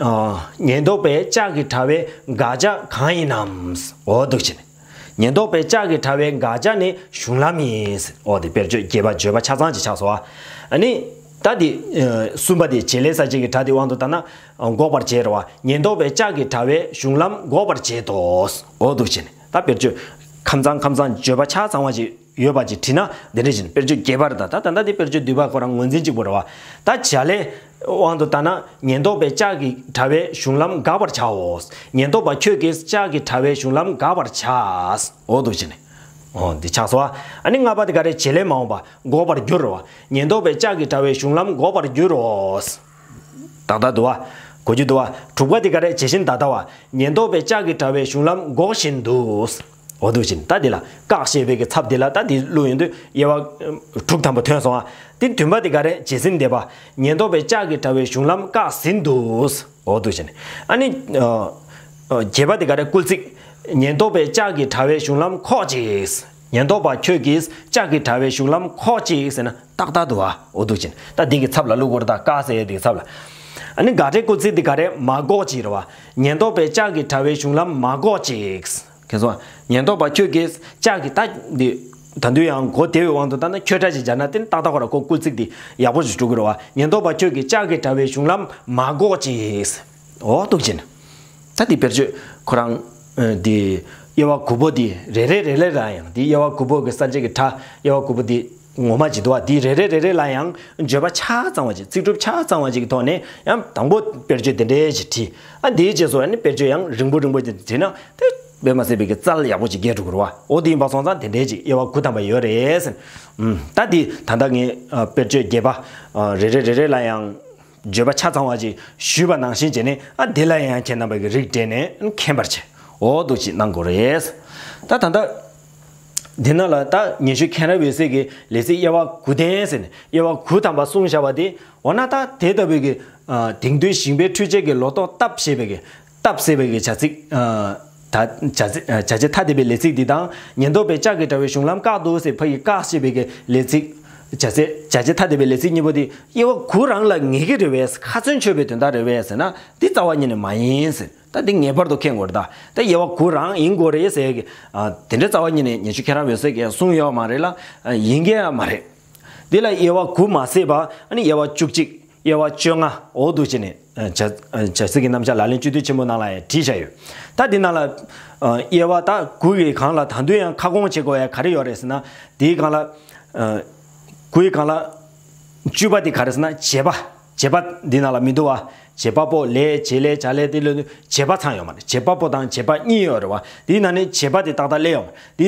ཨ་ཉེན་རྟོག་པས་ལྕགས་ཀྱི་དྲ་བའི་དགག་བྱ་གང་ཡིན་ནམ། འོ་འདུག་བྱས་ནས། ཉེན་རྟོག་པས་ལྕགས་ཀྱི་དྲ་བའི་དགག་བྱ་ནི་གཞུང་ལམ་ཡིན། འོ་དེ་དཔེར་བརྗོད་རྒྱས་པ་བརྗོད་པ་ཆ་ཚང་ཅིག་ཆགས་སོང་བ། ཨ་ནི་ད་དེ་ཨ་གསུམ་པ་དེ་བྱེད་ལས་གསལ་བྱེད་ཀྱི་སྒྲ་དེའི་དབང་དུ་བཏང་ན། ཨ་འགོག་པར་བྱེད་རེད་བ། ཉེན་རྟོག་པས་ལྕགས་ཀྱི་དྲ་བའི་གཞུང་ལམ་འགོག་པར་བྱེད་དོ། འོ་འདུག་བྱས་ནས། ད་དཔེར་བརྗོད་ཁམས་གཙང་ཁམས་གཙང་བརྗོད་པ་ཆ་ཚང་བ་ཅིག་ཡོད་པ་ཅིག་བྲིས་ན་དེ་འདྲ་བཞིན་དཔེར་བརྗོད་རྒྱས་པ་རེད། ད་ད་ད་ལྟ་དེ་དཔེར་བརྗོད་བསྡུས་པ་ཁོ་རང་ངོས་འཛིན་གཅིག་པོ་རེད་བ། ད་བྱ་ལས་ དབང་དུ་བཏང་ན་ཉེན་རྟོག་པས་ལྕགས་ཀྱི་དྲ་བའི་གཞུང་ལམ་འགག་པར་བྱའོ། ཉེན་རྟོག་པ་ཁྱོད་ཀྱིས་ལྕགས་ཀྱི་དྲ་བའི་གཞུང་ལམ་འགག་པར་བྱ། འོ་འདུག་བྱས་ནས། འོ་འདི་ཆགས་སོ། ཨ་ནི་ལྔ་པ་དེ་ག་རེ། བྱེད་ལས་མ་འོངས་པ། འགོག་པར་འགྱུར་རོ། ཉེན་རྟོག་པས་ལྕགས་ཀྱི་དྲ་བའི་གཞུང་ལམ་འགོག་པར་འགྱུར་རོ། ཏག་ཏག་འདུག་བ། གོ་རྒྱུ་འདུག་བ། དྲུག་པ་དེ་ག་རེ། ཇི་བཞིན་ད་ལྟ་བ། ཉེན་རྟོག་པས་ལྕགས་ཀྱི་དྲ་བའི་གཞུང་ལམ་འགོག་བཞིན་དུ། འོ་འདུག་བཞིན་ད་འདི་ལ་བཀག་ཞེས་པའི་གི་ཚབ་འདི་ལ་ད་འདི་བླུགས་ཡོང་དུས་དབྱེ་བ་དྲུག་ཐམ་པ་ཐོན་སོང་ཨ། དེ་བདུན་པ་དེ་ག་རེ། ཇི་སྲིད་འདས་པ། ཉེན་རྟོག་པས་ལྕགས་ཀྱི་དྲ་བའི་གཞུང་ལམ་བཀག་ཟིན་དུ། འོ་འདུག་བཞིན། ཨ་ནི། ཨ། ཨ། བརྒྱད་པ་དེ་ག་རེ། སྐུལ་ཚིག་ཉེན་རྟོག་པས་ལྕགས་ཀྱི་དྲ་བའི་གཞུང་ལམ་འགོག་ཅིག་ཉེན་རྟོག་པ་ཁྱོད་ཀྱིས་ལྕགས་ཀྱི་དྲ་བའི་གཞུང་ལམ་འགོག་ཅིག་ཟེར་ན་ཏག་ཏག་འདུག་བ། འོ་འདུག་བཞིན། ད་འདི་གི་ཚབ་ལ་བླུགས་དགོས་རེད། ད་བཀག་ཟེར་ཡས་འདི་གི་ཚབ་ལ། ཨ་ནི་དགག་སྒྲའི་སྐུལ་ཚིག་འདི་ག་རེ། མ་འགོག་ཅིག་རེད་བ། ཉེན་རྟོག་པས་ལྕགས་ཀྱི་དྲ་བའི་གཞུང་ལམ་མ་འགོག་ཅིག་མཁྱེན་སོང་། ཉེན་རྟོག་པ་ཁྱོད་ཀྱིས་ལྕགས་ཀྱི་ད་འདི། ད་དུང་ཡང་གོ་བདེ་བའི་དབང་དུ་བཏང་ན་ཁྱོད་སྒྲ་ཞིག་སྦྱར་ན་དེ་ནི་ཏག་ཏག་ཁོ་ར་ཁོ་སྐུལ་ཚིག་འདི་ཡག་པོ་ཞིག་འགྲོ་གི་རེད་བ། ཉེན་རྟོག་པ་ཁྱོད་ཀྱིས་ལྕགས་ཀྱི་དྲ་བའི་གཞུང་ལམ་མ་འགོག་ཅིག་འོ་འདུག་བཞིན། ད་འདི་དཔེར་བརྗོད་ཁོ་རང་། ཨ། འདི་དབྱེ་བ་དགུ་པོ་འདི་རེ་རེ་རེ་རེ་ལ་ཡང་འདི་དབྱེ་བ་དགུ་པོ་གི་གསལ་བྱེད་ཀྱི་སྒྲ་དབྱེ་བ་དགུ་པོ་འདི་ངོ་མ་ཅིག་འདུག་བ། འདི་རེ་རེ་རེ་རེ་ལ་ཡང་བརྗོད་པ་ཆ་ཚང་བ་ཅིག་ཚིག་གྲུབ་ཆ་ཚང་བ་ཅིག་གི་ཐོག་ནས་ཡང་དང་པོ་དཔེར་བརྗོད་དེ་འདྲའི་ཅིག་བྲིས། ཨ། འདིའི་རྗེས་སུ་ཨ་ནི་དཔེར་བརྗོད་ཡང་རིང་པོ་རིང་པོ་ཅིག་བྲིས་ན་དེ་དཔེ་མ་སྲིད་པའི་གི་རྩལ་ཡག་པོ་ཅིག་རྒྱས་འགྲོ་གི་རེད་བ། འོ་འདི་ཡིན་པ་སོང་ཙང་དེ་འདྲའི་ཅིག་དབྱེ་བ་དགུ་ཐམ་པ་ཡོད་རེད་ཟེར། ཨུམ། ད་འདི་ད་ལྟ་ངས་ཨ་དཔེར་བརྗོད་བརྒྱད་པ། ཨ། རེ་རེ་རེ་རེ་ལ་ཡང་བརྗོད་པ་ཆ་ཚང་བ་ཅིག་ཞུས་པ་ནང་བཞིན་བྱས་ནས། ཨ། དེ་ལ་ཡང་ཁྱེད་རྣམ་པ་གི་རིགས་སྤྲད་ནས་མཁྱེན་པར་བྱེད། འོ་འདུག་ཅིག་གནང་དགོས་རེད། ད་ད་ལྟ་འདི་ནང་ལ་ད་ཉན་ཤུལ་མཁྱེན་རབ་འོད་གསལ་གྱི་ལས་ཚིག་དབྱེ་བ་དགུ་ལྡན་ཟེར་ནས་དབྱེ་བ་དགུ་ཐམ་པ་གསུངས་བཞག་པ་དེ། འོ་ན་ད་དེ་ལྟ་བུའི་གི། ཨ། དེང་དུས་ཞིང་པའི་འཕྲུལ་ཆས་ཀྱི་ལོ་ཏོག་བཏབ་ཞེས་པའི་གི། བཏབ་ཟེར་བའི་གི་བྱ་ཚིག་ཨ། ད་བྱ་ཚིག་ཨ། བྱ་བྱེད་ཐ་དད་པའི་ལས་ཚིག་འདི་དང་། ཉེན་རྟོག་པས་ལྕགས་ཀྱི་དྲ་བའི་གཞུང་ལམ་བཀག་འདུག་ཟེར་ཕ་གི་བཀག་ཞེས་པའི་གི་ལས་ཚིག་བྱ་ཚིག་བྱ་བྱེད་ཐ་དད་པའི་ལས་ཚིག་གཉིས་པོ་དེ་དབྱེ་བ་དགུ་རང་ལ་ངེས་ཀྱི་རེད་པས། ཁ་ཚོན་ཆོད་པའི་དོན་དག་རེད་པས་ཟེར་ན་འདི་རྩ་བ་ཉིད་ནས་མ་ཡིན་ཟེར། ད་འདི་ངེས་པར་དུ་མཁྱེན་དགོས་རེད། ད་ད་དབྱེ་བ་དགུ་རང་ཡིན་དགོས་རེད་ཟེར་གི། ཨ། དེ་འདྲ་རྩ་བ་ཉིད་ནས་ཉན་ཤུལ་མཁྱེན་རབ་འོད་གསལ་གྱིས་གསུངས་ཡོད་མ་རེད་ལ། ཨ། ཡིན་གྱི་ཡང་མ་རེད། འདི་ལ་དབྱེ་བ་དགུ་མ་ཟད་པ་ཨ་ནི་དབྱེ་བ་བཅུ་གཅིག་དབྱེ་བ་བཅོ་ལྔ། འོ་འདུག་བྱས་ནས། ཨ། བྱ་ཨ། བྱ་ཚིག་གི་རྣམ་གཞག་ལག་ལེན་བཅུད་བསྡུས་ཆེན་མོ་ནང་ལ་ཡང་བྲིས་བཞག་ཡོད། ད་འདི་ནང་ལ། ཨ། དབྱེ་བ་ད་དགུ་ཡི་སྒང་ལ་ད་དུང་ཡང་ཁ་སྐོང་བྱེད་དགོས་ཡ་ག་རེ་ཡོད་རེད་ཟེར་ན། དེའི་སྒང་ལ། ཨ། དགུ་ཡི་སྒང་ལ། བཅུ་པ་དེ་ག་རེ་ཟེར་ན་བྱེད་པ། བྱེད་པ་འདི་ནང་ལ་མི་འདུག་བ། བྱེད་པ་པོ་ལས་བྱེད་ལས་བྱ་ལས་དེ་ལ་བྱེད་པ་ཚང་ཡོད་མ་རེད། བྱེད་པ་པོ་དང་བྱེད་པ་གཉིས་ཡོད་རེད་བ། དེའི་ནང་ནས་བྱེད་པ་དེ་ཏག་ཏག་སླེབས་ཡོང་། དེའི་